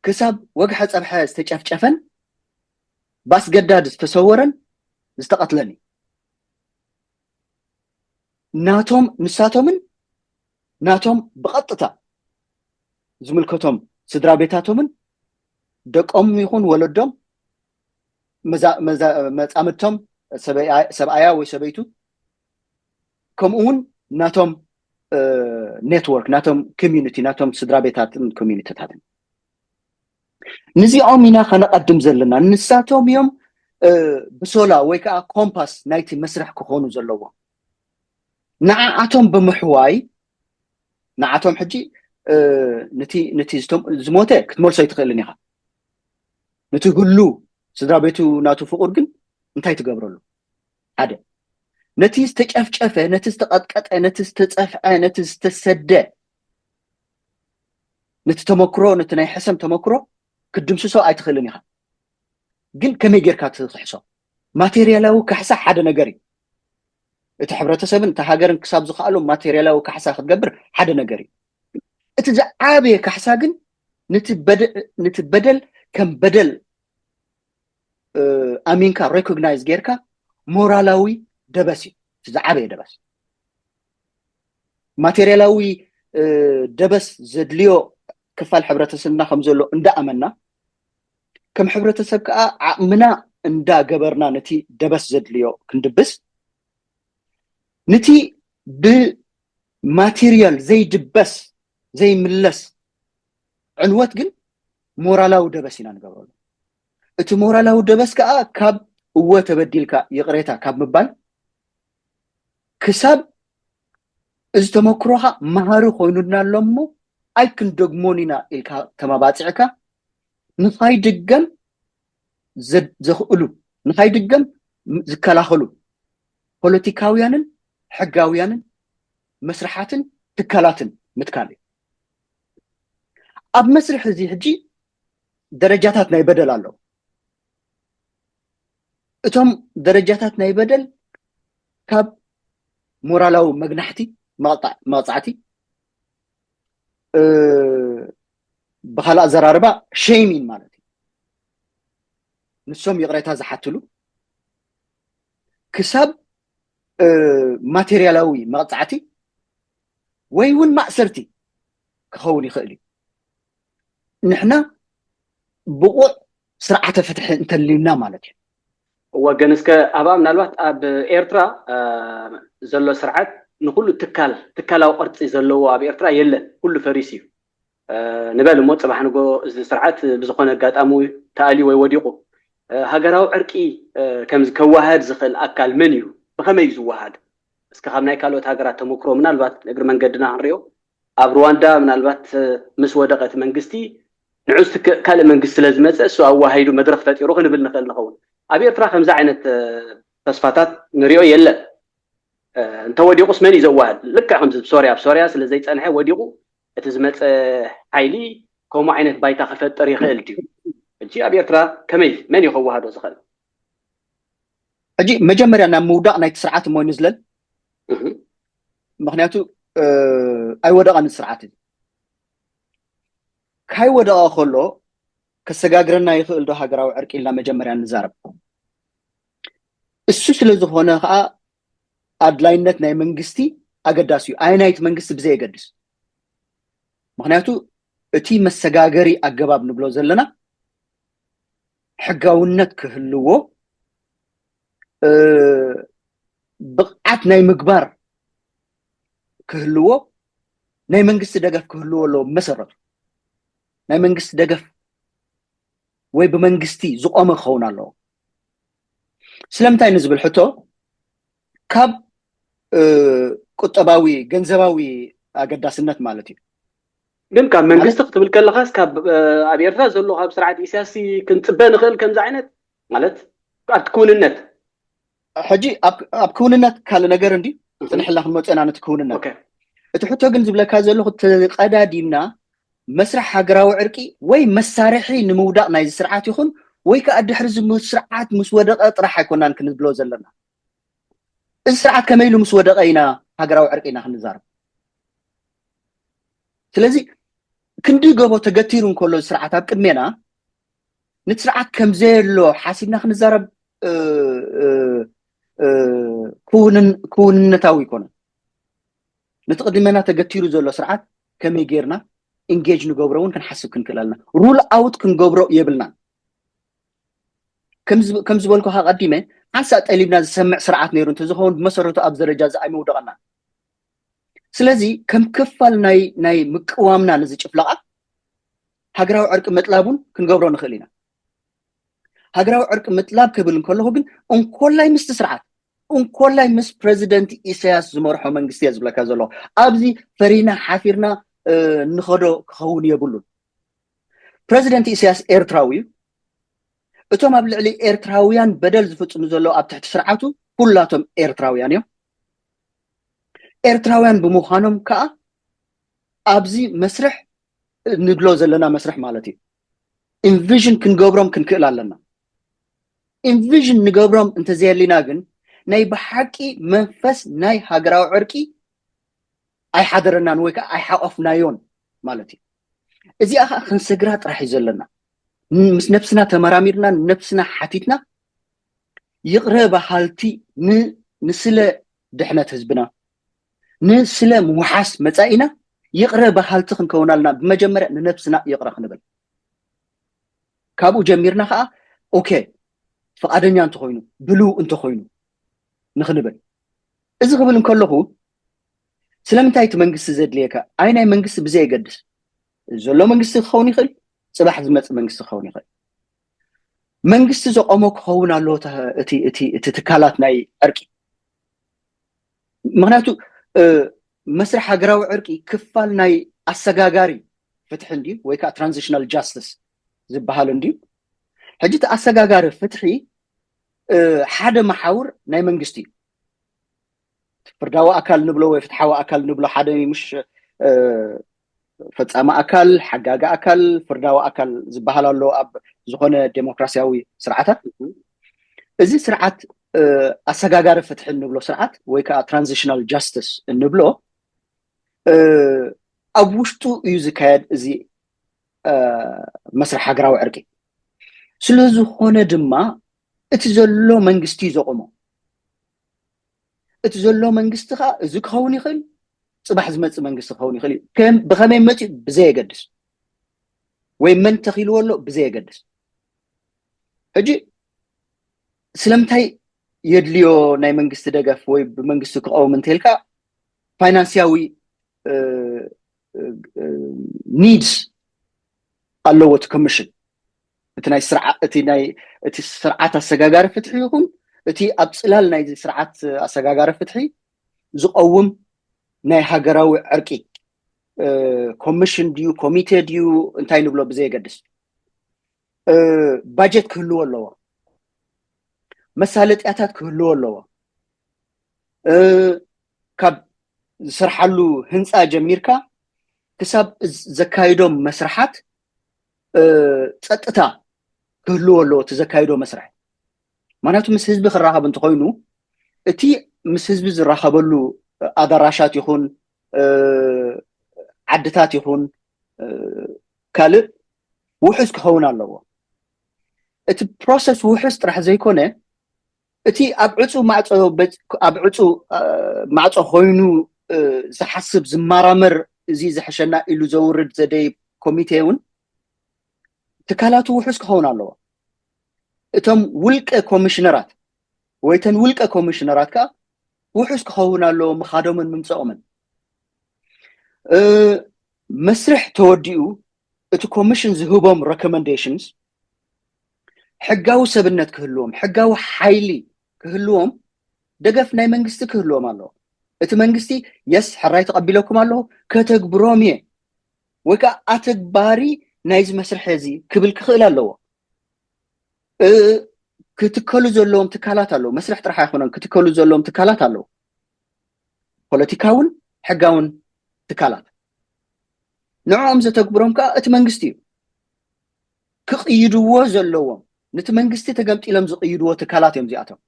ክሳብ ወግሐ ጸብሐ ዝተጨፍጨፈን ብኣስገዳድ ዝተሰወረን ዝተቐትለን እዩ። ናቶም ንሳቶምን ናቶም ብቐጥታ ዝምልከቶም ስድራ ቤታቶምን ደቆም ይኹን ወለዶም፣ መጻምድቶም፣ ሰብኣያ ወይ ሰበይቱ፣ ከምኡ እውን ናቶም ኔትወርክ፣ ናቶም ኮሚዩኒቲ፣ ናቶም ስድራ ቤታትን ኮሚዩኒቲታትን። ንዚኦም ኢና ከነቐድም ዘለና። ንሳቶም እዮም ብሶላ ወይ ከዓ ኮምፓስ ናይቲ መስርሕ ክኾኑ ዘለዎ። ንዓኣቶም ብምሕዋይ፣ ንዓቶም ሕጂ ነቲ ዝሞተ ክትመልሶ ኣይትኽእልን ኢኻ። ነቲ ህሉ ስድራ ቤቱ ናቱ ፍቑር ግን እንታይ ትገብረሉ? ሓደ፣ ነቲ ዝተጨፍጨፈ፣ ነቲ ዝተቐጥቀጠ፣ ነቲ ዝተጸፍዐ፣ ነቲ ዝተሰደ፣ ነቲ ተመክሮ፣ ነቲ ናይ ሕሰም ተመክሮ ክትድምስሶ ኣይትኽእልን ኢኻ። ግን ከመይ ጌርካ ትክሕሶ? ማቴርያላዊ ካሕሳ ሓደ ነገር እዩ። እቲ ሕብረተሰብን እቲ ሃገርን ክሳብ ዝኸኣሎ ማቴርያላዊ ካሕሳ ክትገብር ሓደ ነገር እዩ። እቲ ዝዓበየ ካሕሳ ግን ነቲ በደል ከም በደል ኣሚንካ ሬኮግናይዝ ጌርካ ሞራላዊ ደበስ እዩ። እቲ ዝዓበየ ደበስ ማቴርያላዊ ደበስ ዘድልዮ ክፋል ሕብረተሰብና ከም ዘሎ እንዳኣመና፣ ከም ሕብረተሰብ ከዓ ዓቕምና እንዳገበርና ነቲ ደበስ ዘድልዮ ክንድብስ፣ ነቲ ብማቴርያል ዘይድበስ ዘይምለስ ዕንወት ግን ሞራላዊ ደበስ ኢና ንገብረሉ። እቲ ሞራላዊ ደበስ ከዓ ካብ እወ ተበዲልካ ይቕሬታ ካብ ምባል ክሳብ እዚ ተመክሮኻ መሃሪ ኮይኑና ኣሎ እሞ ኣይክንደግሞን ኢና ኢልካ ተመባፂዕካ ንኻይድገም ዘኽእሉ፣ ንኻይድገም ዝከላኸሉ ፖለቲካውያንን ሕጋውያንን መስርሓትን ትካላትን ምትካል እዩ። ኣብ መስርሕ እዚ ሕጂ ደረጃታት ናይ በደል ኣለዉ። እቶም ደረጃታት ናይ በደል ካብ ሞራላዊ መግናሕቲ፣ መቕጻዕቲ፣ ብኻልእ ኣዘራርባ ሸይሚን ማለት እዩ። ንሶም ይቕሬታ ዝሓትሉ ክሳብ ማቴርያላዊ መቕጻዕቲ ወይ እውን ማእሰርቲ ክኸውን ይኽእል እዩ። ንሕና ብቑዕ ስርዓተ ፍትሒ እንተልዩና ማለት እዩ። እወ፣ ግን እስከ ኣብኣ ምናልባት ኣብ ኤርትራ ዘሎ ስርዓት ንኩሉ ትካል ትካላዊ ቅርፂ ዘለዎ ኣብ ኤርትራ የለን፣ ኩሉ ፈሪስ እዩ። ንበል እሞ ፅባሕ ንጎ እዚ ስርዓት ብዝኾነ ኣጋጣሚ ተኣልዩ ወይ ወዲቑ፣ ሃገራዊ ዕርቂ ከምዚ ከዋሃድ ዝኽእል ኣካል መን እዩ? ብኸመይ እዩ ዝዋሃድ? እስከ ካብ ናይ ካልኦት ሃገራት ተመክሮ ምናልባት ንእግሪ መንገድና ክንሪኦ፣ ኣብ ሩዋንዳ ምናልባት ምስ ወደቐ እቲ መንግስቲ ንዑ ካልእ መንግስቲ ስለ ዝመፀ እሱ ኣዋሃይዱ መድረኽ ፈጢሩ ክንብል ንኽእል ንኸውን። ኣብ ኤርትራ ከምዚ ዓይነት ተስፋታት ንሪኦ የለን። እንተወዲቑስ መን እዩ ዘዋህድ? ልክዕ ከምዚ ሶርያ፣ ኣብ ሶርያ ስለ ዘይፀንሐ ወዲቑ፣ እቲ ዝመፀ ሓይሊ ከምኡ ዓይነት ባይታ ክፈጥር ይኽእል ድዩ? ሕጂ ኣብ ኤርትራ ከመይ፣ መን እዩ ከዋህዶ ዝኽእል? ሕጂ መጀመርያ ናብ ምውዳቕ ናይቲ ስርዓት እሞ ንዝለል። ምክንያቱ ኣይወደቐን ስርዓት እዚ። ካይወደቐ ከሎ ከሰጋግረና ይኽእል ዶ ሃገራዊ ዕርቂ ኢልና መጀመርያ ንዛረብ። እሱ ስለ ዝኾነ ከዓ ኣድላይነት ናይ መንግስቲ ኣገዳሲ እዩ። ኣየናይቲ መንግስቲ ብዘየገድስ። ምክንያቱ እቲ መሰጋገሪ ኣገባብ ንብሎ ዘለና ሕጋውነት ክህልዎ፣ ብቕዓት ናይ ምግባር ክህልዎ፣ ናይ መንግስቲ ደገፍ ክህልዎ ኣለዎ። መሰረቱ ናይ መንግስቲ ደገፍ ወይ ብመንግስቲ ዝቆመ ክኸውን ኣለዎ። ስለምንታይ ንዝብል ሕቶ ካብ ቁጠባዊ ገንዘባዊ ኣገዳስነት ማለት እዩ። ግን ካብ መንግስቲ ክትብል ከለኻስ ካብ ኣብ ኤርትራ ዘሎ ካብ ስርዓት ኢሳያስ ክንፅበ ንኽእል ከምዚ ዓይነት ማለት ኣብቲ ክውንነት ሕጂ ኣብ ክውንነት ካልእ ነገር እንዲ ፅንሕላ ክንመፅና ነቲ ክውንነት። እቲ ሕቶ ግን ዝብለካ ዘለኹ ተቀዳዲምና መስርሕ ሃገራዊ ዕርቂ ወይ መሳርሒ ንምውዳቕ ናይዚ ስርዓት ይኹን ወይ ከዓ ድሕሪ ስርዓት ምስ ወደቐ ጥራሕ ኣይኮናን ክንብሎ ዘለና። እዚ ስርዓት ከመይ ኢሉ ምስ ወደቐ ኢና ሃገራዊ ዕርቂ ኢና ክንዛረብ። ስለዚ ክንዲ ገቦ ተገቲሩ እንከሎ ስርዓት ኣብ ቅድሜና ነቲ ስርዓት ከምዘየሎ ሓሲብና ክንዛረብ ክውንነታዊ ይኮነ። ነቲ ቅድመና ተገቲሩ ዘሎ ስርዓት ከመይ ጌርና ኢንጌጅ ንገብሮ እውን ክንሓስብ ክንክእል ኣለና። ሩል ኣውት ክንገብሮ የብልናን። ከም ዝበልኩኻ ቀዲመ ሓንሳእ ጠሊብና ዝሰምዕ ስርዓት ነይሩ እንተዝኸውን ብመሰረቱ ኣብ ደረጃ እዚ ኣይመውደቐናን። ስለዚ ከም ክፋል ናይ ናይ ምቅዋምና ነዚ ጭፍለቓ ሃገራዊ ዕርቂ ምጥላብ እውን ክንገብሮ ንኽእል ኢና። ሃገራዊ ዕርቂ ምጥላብ ክብል እንከለኹ ግን እንኮላይ ምስቲ ስርዓት እንኮላይ ምስ ፕረዚደንት ኢሳያስ ዝመርሖ መንግስቲ እየ ዝብለካ ዘለኹ። ኣብዚ ፈሪና ሓፊርና ንኸዶ ክኸውን የብሉን። ፕረዚደንት ኢሳያስ ኤርትራዊ እዩ። እቶም ኣብ ልዕሊ ኤርትራውያን በደል ዝፍጽሙ ዘለዉ ኣብ ትሕቲ ስርዓቱ ኩላቶም ኤርትራውያን እዮም። ኤርትራውያን ብምዃኖም ከዓ ኣብዚ መስርሕ ንድሎ ዘለና መስርሕ ማለት እዩ ኢንቪዥን ክንገብሮም ክንክእል ኣለና። ኢንቪዥን ንገብሮም እንተዘየሊና ግን ናይ ብሓቂ መንፈስ ናይ ሃገራዊ ዕርቂ ኣይሓደረናን ወይ ከዓ ኣይሓቆፍናዮን ማለት እዩ። እዚኣ ከዓ ክንሰግራ ጥራሕ እዩ ዘለና። ምስ ነብስና ተመራሚርና ነብስና ሓቲትና ይቕረ በሃልቲ ንስለ ድሕነት ህዝብና ንስለ ምውሓስ መፃኢና ይቕረ በሃልቲ ክንከውን ኣለና። ብመጀመርያ ንነብስና ይቕረ ክንብል ካብኡ ጀሚርና ከዓ ኦኬ ፍቓደኛ እንተኮይኑ ብልው እንተኮይኑ ንክንብል። እዚ ክብል እንከለኹ ስለምንታይ እቲ መንግስቲ ዘድልየካ? ኣይ ናይ መንግስቲ ብዘየገድስ ዘሎ መንግስቲ ክኸውን ይኽእል፣ ፅባሕ ዝመፅእ መንግስቲ ክኸውን ይኽእል። መንግስቲ ዘቆሞ ክኸውን ኣለዎ እቲ ትካላት ናይ ዕርቂ። ምክንያቱ መስርሕ ሃገራዊ ዕርቂ ክፋል ናይ ኣሰጋጋሪ ፍትሒ እንድዩ ወይ ከዓ ትራንዚሽናል ጃስቲስ ዝበሃል እንድዩ። ሕጂ እቲ ኣሰጋጋሪ ፍትሒ ሓደ መሓውር ናይ መንግስቲ እዩ። ፍርዳዊ ኣካል ንብሎ ወይ ፍትሓዊ ኣካል ንብሎ ሓደ ምሽ ፈፃሚ ኣካል፣ ሓጋጊ ኣካል፣ ፍርዳዊ ኣካል ዝበሃል ኣሎ ኣብ ዝኾነ ዴሞክራሲያዊ ስርዓታት። እዚ ስርዓት ኣሰጋጋሪ ፍትሒ እንብሎ ስርዓት ወይ ከዓ ትራንዚሽናል ጃስቲስ እንብሎ ኣብ ውሽጡ እዩ ዝካየድ እዚ መስርሕ ሃገራዊ ዕርቂ። ስለዝኾነ ድማ እቲ ዘሎ መንግስቲ እዩ ዘቆሞ። እቲ ዘሎ መንግስቲ ከዓ እዚ ክኸውን ይኽእል፣ ፅባሕ ዝመፅእ መንግስቲ ክኸውን ይኽእል እዩ። ብኸመይ መፅኡ ብዘየገድስ ወይ መን ተኺልዎ ኣሎ ብዘየገድስ። ሕጂ ስለምንታይ የድልዮ ናይ መንግስቲ ደገፍ ወይ ብመንግስቲ ክቐውም እንተልካ ፋይናንስያዊ ኒድስ ኣለዎ እቲ ኮሚሽን። እቲ ናይ ስርዓ- እቲ ናይ እቲ ስርዓት ኣሰጋጋሪ ፍትሒ ይኹን እቲ ኣብ ፅላል ናይ ስርዓት ኣሰጋጋሪ ፍትሒ ዝቐውም ናይ ሃገራዊ ዕርቂ ኮሚሽን ድዩ ኮሚቴ ድዩ እንታይ ንብሎ ብዘየገድስ ባጀት ክህልዎ ኣለዎ፣ መሳለጥያታት ክህልዎ ኣለዎ። ካብ ዝሰርሓሉ ህንፃ ጀሚርካ ክሳብ ዘካይዶም መስርሓት ፀጥታ ክህልዎ ኣለዎ። እቲ ዘካይዶ መስርሕ ምክንያቱ ምስ ህዝቢ ክራኸብ እንተኮይኑ እቲ ምስ ህዝቢ ዝራኸበሉ ኣዳራሻት ይኹን ዓድታት ይኹን ካልእ ውሑስ ክኸውን ኣለዎ። እቲ ፕሮሰስ ውሑስ ጥራሕ ዘይኮነ እቲ ኣብ ዕፁ ማዕፆ ኣብ ዕፁ ማዕፆ ኮይኑ ዝሓስብ ዝመራመር እዚ ዝሕሸና ኢሉ ዘውርድ ዘደይ ኮሚቴ እውን ትካላቱ ውሑስ ክኸውን ኣለዎ። እቶም ውልቀ ኮሚሽነራት ወይ ተን ውልቀ ኮሚሽነራት ከዓ ውሑስ ክኸውን ኣለዎ ምኻዶምን ምምፀኦምን። መስርሕ ተወዲኡ እቲ ኮሚሽን ዝህቦም ሬኮመንዴሽንስ ሕጋዊ ሰብነት ክህልዎም፣ ሕጋዊ ሓይሊ ክህልዎም፣ ደገፍ ናይ መንግስቲ ክህልዎም ኣለዎ። እቲ መንግስቲ የስ ሕራይ ተቐቢለኩም ኣለኹ፣ ከተግብሮም እየ፣ ወይ ከዓ ኣተግባሪ ናይዚ መስርሕ እዚ ክብል ክኽእል ኣለዎ። ክትከሉ ዘለዎም ትካላት ኣለዉ። መስርሕ ጥራሕ ኣይኮነን፣ ክትከሉ ዘለዎም ትካላት ኣለዉ። ፖለቲካውን ሕጋውን ትካላት፣ ንዕኦም ዘተግብሮም ከዓ እቲ መንግስቲ እዩ። ክቕይድዎ ዘለዎም፣ ነቲ መንግስቲ ተገምጢሎም ዝቕይድዎ ትካላት እዮም እዚኣቶም።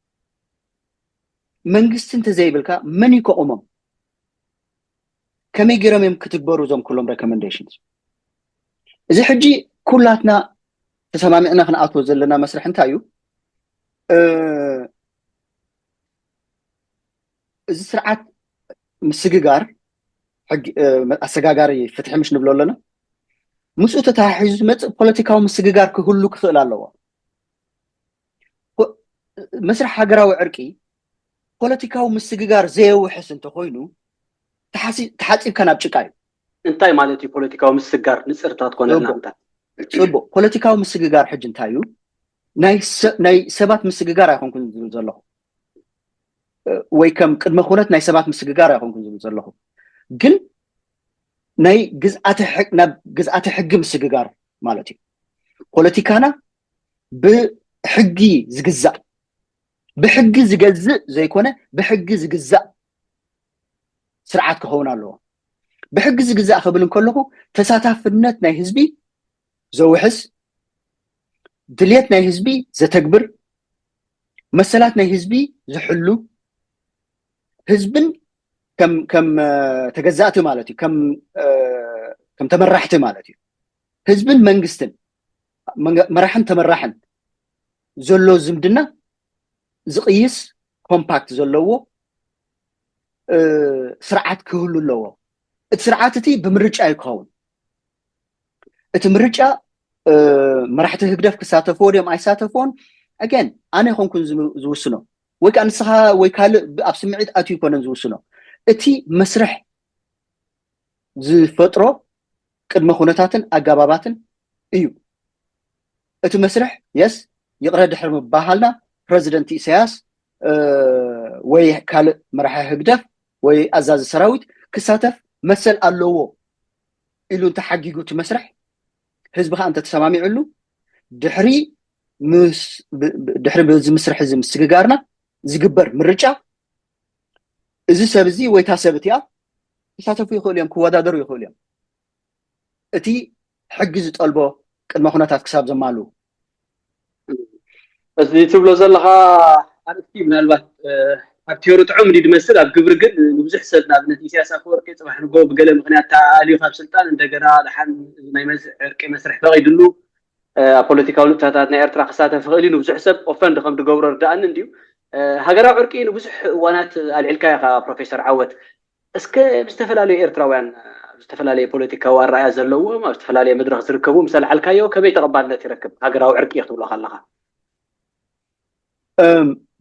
መንግስቲ እንተዘይብልካ መን እዩ ከቑሞም? ከመይ ገይሮም እዮም ክትግበሩ እዞም ኩሎም recommendations? እዚ ሕጂ ኩላትና ተሰማሚዕና ክንኣትዎ ዘለና መስርሕ እንታይ እዩ? እዚ ስርዓት ምስግጋር፣ ኣሰጋጋሪ ፍትሒ ምሽ ንብሎ ኣለና። ምስኡ ተተሓሒዙ ዝመፅእ ፖለቲካዊ ምስግጋር ክህሉ ክኽእል ኣለዎ። መስርሕ ሃገራዊ ዕርቂ ፖለቲካዊ ምስግጋር ዘየውሕስ እንተኮይኑ፣ ተሓፂብካ ናብ ጭቃ እዩ። እንታይ ማለት እዩ ፖለቲካዊ ምስግጋር? ንፅርታት ኮነልና። እንታይ ፅቡቅ፣ ፖለቲካዊ ምስግጋር ሕጂ እንታይ እዩ? ናይ ሰባት ምስግጋር ኣይኮንኩን ዝብል ዘለኹ፣ ወይ ከም ቅድመ ኩነት ናይ ሰባት ምስግጋር ኣይኮንኩን ዝብል ዘለኹ፣ ግን ናይ ግዝኣተ ሕጊ ምስግጋር ማለት እዩ። ፖለቲካና ብሕጊ ዝግዛእ፣ ብሕጊ ዝገዝእ ዘይኮነ ብሕጊ ዝግዛእ ስርዓት ክኸውን ኣለዎ። ብሕጊ ዝግዛእ ክብል እንከለኹ፣ ተሳታፍነት ናይ ህዝቢ ዘውሕስ፣ ድልየት ናይ ህዝቢ ዘተግብር፣ መሰላት ናይ ህዝቢ ዝሕሉ፣ ህዝብን ከም ተገዛእቲ ማለት እዩ፣ ከም ተመራሕቲ ማለት እዩ። ህዝብን መንግስትን፣ መራሕን ተመራሕን ዘሎ ዝምድና ዝቕይስ፣ ኮምፓክት ዘለዎ ስርዓት ክህሉ ኣለዎ። እቲ ስርዓት እቲ ብምርጫ እዩ ክኸውን። እቲ ምርጫ መራሕቲ ህግደፍ ክሳተፍዎ ድዮም ኣይሳተፍዎን፣ ኣገን ኣነ ይኮንኩን ዝውስኖ፣ ወይ ከዓ ንስኻ ወይ ካልእ ኣብ ስምዒት ኣትዩ ይኮነን ዝውስኖ። እቲ መስርሕ ዝፈጥሮ ቅድመ ኩነታትን ኣገባባትን እዩ። እቲ መስርሕ የስ ይቕረ ድሕሪ ምባሃልና፣ ፕረዚደንት ኢሳያስ ወይ ካልእ መራሒ ህግደፍ ወይ ኣዛዚ ሰራዊት ክሳተፍ መሰል ኣለዎ ኢሉ እንተሓጊጉ እቲ መስርሕ፣ ህዝቢ ከዓ እንተተሰማሚዕሉ፣ ድሕሪ ድሕሪ በዚ ምስርሕ እዚ ምስግጋርና ዝግበር ምርጫ፣ እዚ ሰብ እዚ ወይ እታ ሰብ እቲኣ ክሳተፉ ይኽእሉ እዮም፣ ክወዳደሩ ይኽእሉ እዮም፣ እቲ ሕጊ ዝጠልቦ ቅድመ ኩነታት ክሳብ ዘማልኡ። እዚ ትብሎ ዘለኻ ኣርእስቲ ምናልባት ኣብ ቲዮሪ ጥዑም እንዲ ድመስል፣ ኣብ ግብሪ ግን ንብዙሕ ሰብ፣ ንኣብነት ኢሳያስ ኣፈወርቂ፣ ፅባሕ ንጎ ብገለ ምክንያት ተኣልዩ ካብ ስልጣን፣ እንደገና ደሓን ናይ ዕርቂ መስርሕ ፈቒድሉ ኣብ ፖለቲካዊ ንጥፈታት ናይ ኤርትራ ክሳተፍ ይኽእል እዩ። ንብዙሕ ሰብ ኦፈንድ ከም ድገብሮ ርዳእኒ እንድዩ። ሃገራዊ ዕርቂ ንብዙሕ እዋናት ኣልዒልካ ኢኻ ፕሮፌሰር ዓወት። እስከ ብዝተፈላለዩ ኤርትራውያን፣ ኣብ ዝተፈላለየ ፖለቲካዊ ኣረኣያ ዘለዎም፣ ኣብ ዝተፈላለየ መድረኽ ዝርከቡ ምስ ኣልዓልካዮ ከመይ ተቐባልነት ይረክብ? ሃገራዊ ዕርቂ ክትብሎ ከለኻ።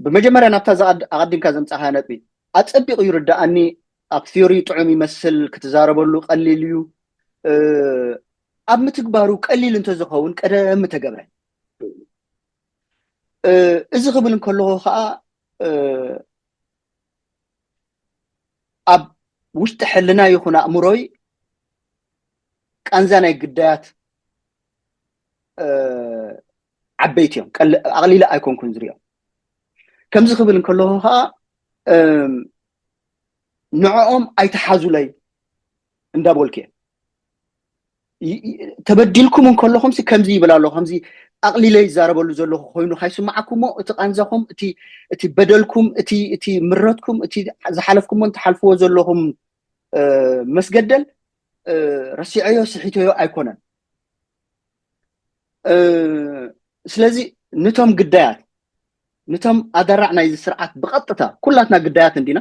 ብመጀመርያ ናብታ ኣቐዲምካ ዘምጻኻያ ነጥቢ ኣጸቢቑ ይርዳኣኒ። ኣብ ቲዮሪ ጥዑም ይመስል፣ ክትዛረበሉ ቀሊል እዩ። ኣብ ምትግባሩ ቀሊል እንተዝኸውን ቀደም ምተገብረ። እዚ ክብል እንከለኹ ከዓ ኣብ ውሽጢ ሕልና ይኹን ኣእምሮይ ቃንዛ ናይ ግዳያት ዓበይቲ እዮም። ኣቕሊለ ኣይኮንኩን ዝሪኦም። ከምዚ ክብል እንከለኹ ከዓ ንዕኦም ኣይትሓዙለይ እንዳበልኩ እየ። ተበዲልኩም እንከለኹም ከምዚ ይብል ኣለኹ፣ ከምዚ ኣቕሊለ ይዛረበሉ ዘለኹ ኮይኑ ካይስማዓኩሞ፣ እቲ ቃንዛኹም፣ እቲ በደልኩም፣ እቲ ምረትኩም፣ እቲ ዝሓለፍኩሞን ትሓልፍዎ ዘለኹም መስገደል ረሲዐዮ ስሒተዮ ኣይኮነን። ስለዚ ንቶም ግዳያት፣ ንቶም ኣደራዕ ናይዚ ስርዓት ብቐጥታ፣ ኩላትና ግዳያት እንዲና፣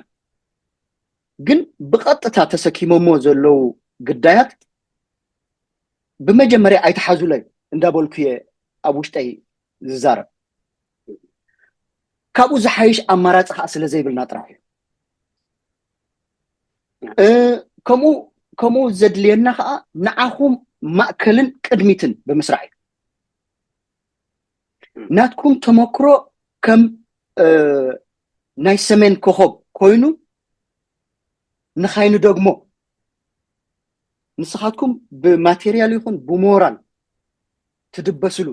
ግን ብቐጥታ ተሰኪሞሞ ዘለዉ ግዳያት ብመጀመርያ ኣይትሓዙለይ እንዳበልኩ እየ ኣብ ውሽጠይ ዝዛረብ። ካብኡ ዝሓይሽ ኣማራፂ ከዓ ስለ ዘይብልና ጥራሕ እዩ። ከምኡ ከምኡ ዘድልየና ከዓ ንዓኹም ማእከልን ቅድሚትን ብምስራሕ እዩ። ናትኩም ተመክሮ ከም እ፣ ናይ ሰሜን ኮኸብ ኮይኑ ንኻይኑ ደግሞ ንስኻትኩም ብማቴሪያል ይኹን ብሞራል ትድበስሉ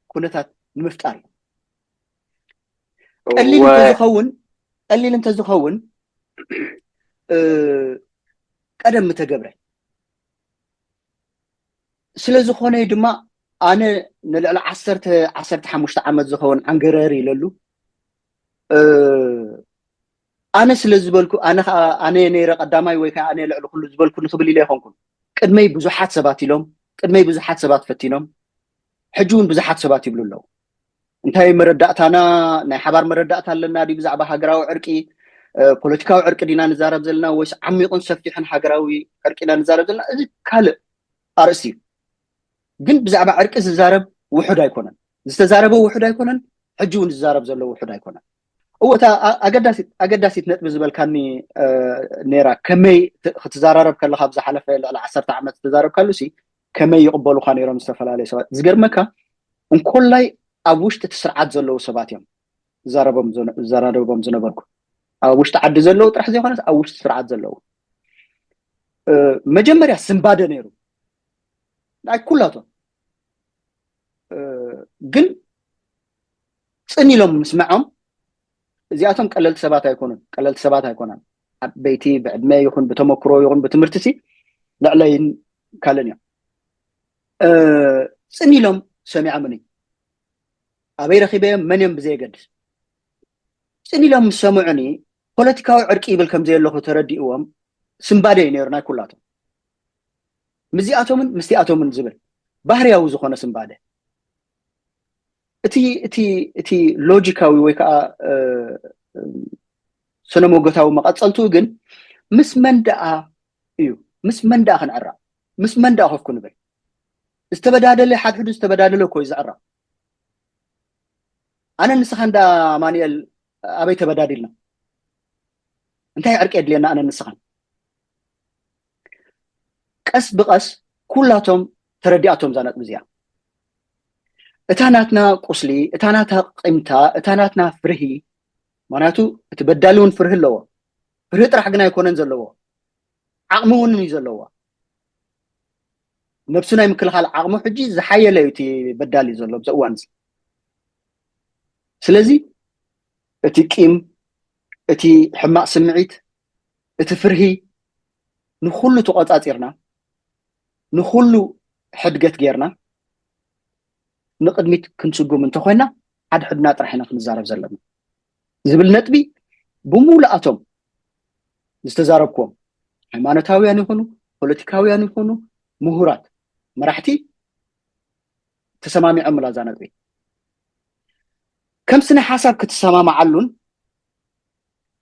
ኩነታት ንምፍጣር እዩ። ቀሊል እወ። እንተዝኸውን ቀሊል እንተዝኸውን እ፣ ቀደም ምተገብረ። ስለ ዝኾነ ድማ ኣነ ንልዕሊ ዓሰርተ ዓሰርተ ሓሙሽተ ዓመት ዝኸውን ዓንገረር ኢለሉ። እ፣ ኣነ ስለ ዝበልኩ ኣነ ከዓ ኣነ ነይረ ቀዳማይ ወይ ከዓ ኣነ ልዕሊ ኩሉ ዝበልኩ ንክብል ኢለ ኣይኮንኩን። ቅድመይ ብዙሓት ሰባት ኢሎም፣ ቅድመይ ብዙሓት ሰባት ፈቲኖም፣ ሕጂ እውን ብዙሓት ሰባት ይብሉ ኣለዉ። እንታይ መረዳእታና፣ ናይ ሓባር መረዳእታ ኣለና ድዩ ብዛዕባ ሃገራዊ ዕርቂ? እ፣ ፖለቲካዊ ዕርቂ ዲና ንዛረብ ዘለና ወይስ ዓሚቕን ሰፊሕን ሃገራዊ ዕርቂ ኢና ንዛረብ ዘለና? እዚ ካልእ ኣርእስቲ እዩ። ግን ብዛዕባ ዕርቂ ዝዛረብ ውሑድ ኣይኮነን። ዝተዛረበ ውሑድ ኣይኮነን፣ ሕጂ እውን ዝዛረብ ዘሎ ውሑድ ኣይኮነን። እወ፣ እታ ኣ-፣ ኣገዳሲት ኣገዳሲት ነጥቢ ዝበልካኒ እ፣ ነይራ። ከመይ ት-፣ ክትዘራረብ ከለካ ኣብ ዝሓለፈ ልዕሊ ዓሰርተ ዓመት ዝተዛረብካሉ ሲ ከመይ ይቕበሉካ ነይሮም ዝተፈላለዩ ሰባት? ዝገርመካ እንኮላይ ኣብ ውሽጢ እቲ ስርዓት ዘለዉ ሰባት እዮም ዝዛረቦም ዝነ-፣ ዝዘራረቦም ዝነበርኩ። ኣብ ውሽጢ ዓዲ ዘለዉ ጥራሕ ዘይኮነስ ኣብ ውሽጢ ስርዓት ዘለዉ። እ፣ መጀመርያ ስንባደ ነይሩ ናይ ኩላቶም። እ፣ ግን ጽን ኢሎም ምስምዖም፣ እዚኣቶም ቀለልቲ ሰባት ኣይኮኑን፣ ቀለልቲ ሰባት ኣይኮነን። ዓበይቲ ብዕድመ ይኹን ብተመክሮ ይኹን ብትምህርቲ ሲ ልዕለይን ካልእን እዮም። እ፣ ጽን ኢሎም ሰሚዖምኒ። ኣበይ ረኺበዮም መን እዮም ብዘየገድስ ጽን ኢሎም ምስ ሰምዑኒ ፖለቲካዊ ዕርቂ ይብል ከም ዘየለኹ ተረዲእዎም ስንባደ እዩ ነይሩ ናይ ኩላቶም። ምስዚኣቶምን ምስቲኣቶምን ዝብል ባህርያዊ ዝኾነ ስንባደ። እቲ እቲ እቲ ሎጂካዊ ወይ ከዓ እ፣ ስነ መጎታዊ መቐጸልትኡ ግን ምስ መን ደኣ እዩ? ምስ መን ደኣ ክንዕራቕ? ምስ መን ደኣ ኮፍ ክንብል? ዝተበዳደለ ሓድሕዱ ዝተበዳደለ እኮ እዩ ዝዕራቕ። ኣነ ንስኻን ደኣ ኣማኑኤል ኣበይ ተበዳዲልና? እንታይ ዕርቂ የድልየና ኣነ ንስኻን? ቀስ ብቐስ ኩላቶም ተረዲኣቶም እዛ ነጥቢ እዚኣ። እታ ናትና ቁስሊ፣ እታ ናታ ቂምታ፣ እታ ናትና ፍርሂ፣ ምክንያቱ እቲ በዳሊ እውን ፍርሂ ኣለዎ። ፍርሂ ጥራሕ ግን ኣይኮነን ዘለዎ፣ ዓቕሚ እውን እዩ ዘለዎ። ነብሱ ናይ ምክልኻል ዓቕሙ ሕጂ ዝሓየለ እዩ እቲ በዳሊ ዘሎ ኣብዚ እዋን እዚ። ስለዚ እቲ ቂም፣ እቲ ሕማቕ ስምዒት፣ እቲ ፍርሂ ንኹሉ ተቖጻጺርና፣ ንኹሉ ሕድገት ጌርና ንቕድሚት ክንስጉም እንተኾይና ሓድሕድና ጥራሕ ኢና ክንዛረብ ዘለና ዝብል ነጥቢ ብምሉኣቶም ዝተዛረብኩዎም ሃይማኖታውያን ይኹኑ ፖለቲካውያን ይኹኑ ምሁራት መራሕቲ ተሰማሚዖም እዛ ነጥቢ። ከም ስነ ሓሳብ ክትሰማማዓሉን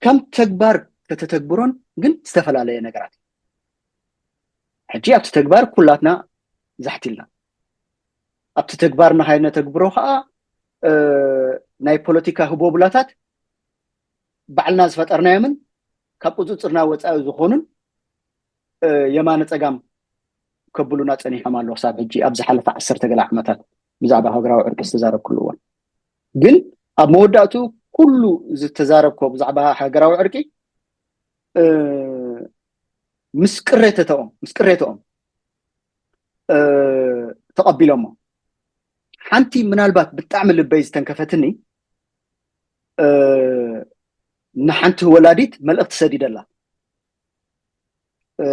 ከም ተግባር ከተተግብሮን ግን ዝተፈላለየ ነገራት እዩ። ሕጂ ኣብቲ ተግባር ኩላትና ዛሕቲልና ኣብቲ ተግባር ንኻይነተግብሮ ከዓ እ፣ ናይ ፖለቲካ ህቦብላታት ባዕልና ዝፈጠርናዮምን ካብ ቁፅፅርና ወፃኢ ዝኾኑን እ፣ የማነ ፀጋም ከብሉና ፀኒሖም ኣለዉ ክሳብ ሕጂ ኣብ ዝሓለፈ ዓሰርተ ገለ ዓመታት ብዛዕባ ሃገራዊ ዕርቂ ዝተዛረብኩሉ እዋን። ግን ኣብ መወዳእቱ ኩሉ ዝተዛረብኮ ብዛዕባ ሃገራዊ ዕርቂ እ፣ ምስ ቅሬተኦም ምስ ቅሬተኦም እ፣ ተቐቢሎሞ። ሓንቲ ምናልባት ብጣዕሚ ልበይ ዝተንከፈትኒ እ፣ ንሓንቲ ወላዲት መልእኽቲ ሰዲደላ። እ፣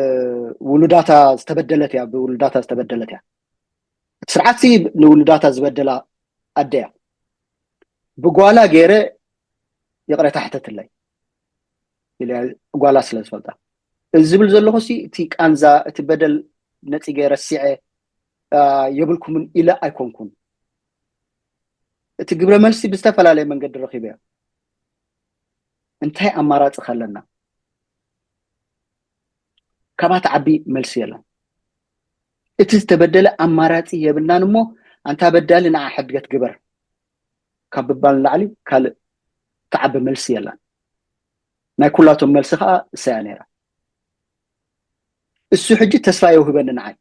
ውሉዳታ ዝተበደለት እያ፣ ብውሉዳታ ዝተበደለት እያ። እቲ ስርዓትሲ ንውሉዳታ ዝበደላ ኣደ እያ። ብጓላ ገይረ ይቕሬታ ሕተትለይ ኢለ ጓላ ስለ ዝፈልጣ። እዚ ዝብል ዘለኹ ሲ እቲ ቃንዛ እቲ በደል ነፂገ ረሲዐ አ፣ የብልኩምን ኢለ ኣይኮንኩን። እቲ ግብረ መልሲ ብዝተፈላለየ መንገዲ ረኺበዮ። እንታይ ኣማራፂ ከለና? ካባቲ ዓቢ መልሲ የለን። እቲ ዝተበደለ ኣማራፂ የብልናን እሞ ኣንታ በዳሊ ንዓ ሕድገት ግበር ካብ ምባል ንላዕሊ ካልእ ተዓቢ መልሲ የለን። ናይ ኩላቶም መልሲ ከዓ እሰያ ነይራ። እሱ ሕጂ ተስፋ የውህበኒ ንዓይ።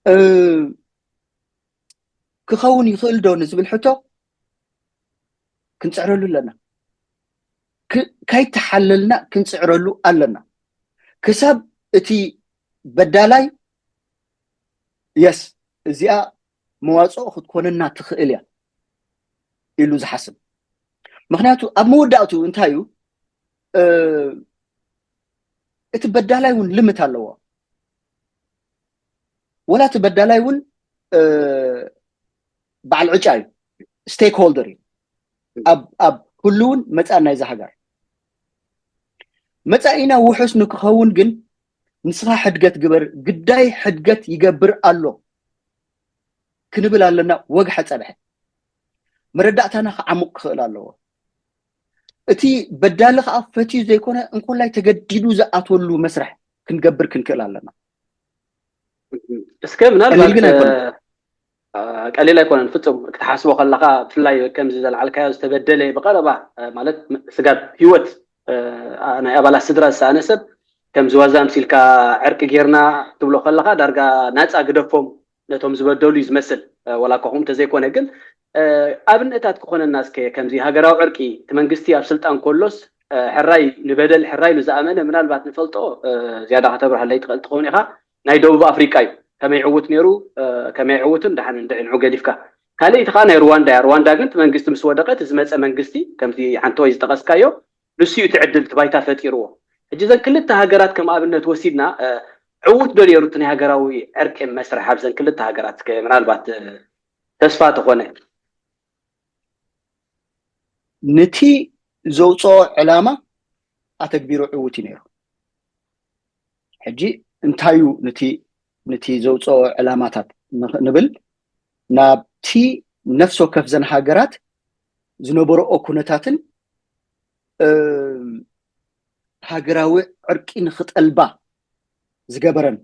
እ፣ ክኸውን ይኽእል ዶ ንዝብል ሕቶ ክንፅዕረሉ ኣለና። ክ- ከይተሓለልና ክንፅዕረሉ ኣለና። ክሳብ እቲ በዳላይ የስ እዚኣ መዋፅኦ ክትኮነና ትኽእል እያ ኢሉ ዝሓስብ። ምክንያቱ ኣብ መወዳእቱ እንታይ እዩ? እቲ በዳላይ እውን ልምት ኣለዎ። ወላ እቲ በዳላይ እውን በዓል ዕጫ እዩ፣ ስቴክሆልደር እዩ ኣብ ህልውን መፃን ናይዛ ሃገር። መፃኢና ውሑስ ንክኸውን ግን ንስኻ ሕድገት ግበር፣ ግዳይ ሕድገት ይገብር ኣሎ ክንብል ኣለና። ወግሐ ፀብሐ መረዳእታና ክዓሙቕ ክኽእል ኣለዎ። እቲ በዳሊ ከዓ ፈትዩ ዘይኮነ እንኮላይ ተገዲዱ ዝኣትወሉ መስርሕ ክንገብር ክንክእል ኣለና። እስከ ምናልባት ቀሊል ኣይኮነን ፍፁም ክትሓስቦ ከለካ፣ ብፍላይ ከምዚ ዘልዓልካዮ ዝተበደለ ብቀረባ ማለት ስጋብ ሂወት ናይ ኣባላት ስድራ ዝሰኣነ ሰብ ከምዚ ዋዛ ምሲልካ ዕርቂ ጌርና ትብሎ ከለካ ዳርጋ ናፃ ግደፎም ነቶም ዝበደሉ እዩ ዝመስል። ወላ እኳ ከምኡ እንተዘይኮነ ግን ኣብነታት ክኾነና እስከ ከምዚ ሃገራዊ ዕርቂ እቲ መንግስቲ ኣብ ስልጣን ከሎስ ሕራይ ንበደል ሕራይ ኢሉ ዝኣመነ ምናልባት ንፈልጦ ዝያዳ ከተብርሃለይ ትኽእል ትኸውን ኢኻ። ናይ ደቡብ ኣፍሪቃ እዩ ከመይ ዕውት ነይሩ ከመይ ዕውትን ደሓን እንድዒ ንዑ ገዲፍካ። ካልእ እቲ ከዓ ናይ ሩዋንዳ እያ። ሩዋንዳ ግን እቲ መንግስቲ ምስ ወደቀ እቲ ዝመፀ መንግስቲ ከምቲ ሓንተወይ ዝጠቐስካዮ ንሱ እዩ እቲ ዕድል እቲ ባይታ ፈጢርዎ። ሕጂ እዘን ክልተ ሃገራት ከም ኣብነት ወሲድና ዕውት ዶ ነይሩ እቲ ናይ ሃገራዊ ዕርቂ መስርሕ ኣብዘን ክልተ ሃገራት ምናልባት ተስፋ ተኾነ? ነቲ ዘውፅኦ ዕላማ ኣተግቢሩ ዕውት እዩ ነይሩ። ሕጂ እንታዩ ነቲ ዘውፅኦ ዕላማታት ንብል ናብቲ ነፍሲ ወከፍ ዘን ሃገራት ዝነበረኦ ኩነታትን ሃገራዊ ዕርቂ ንክጠልባ ዝገበረን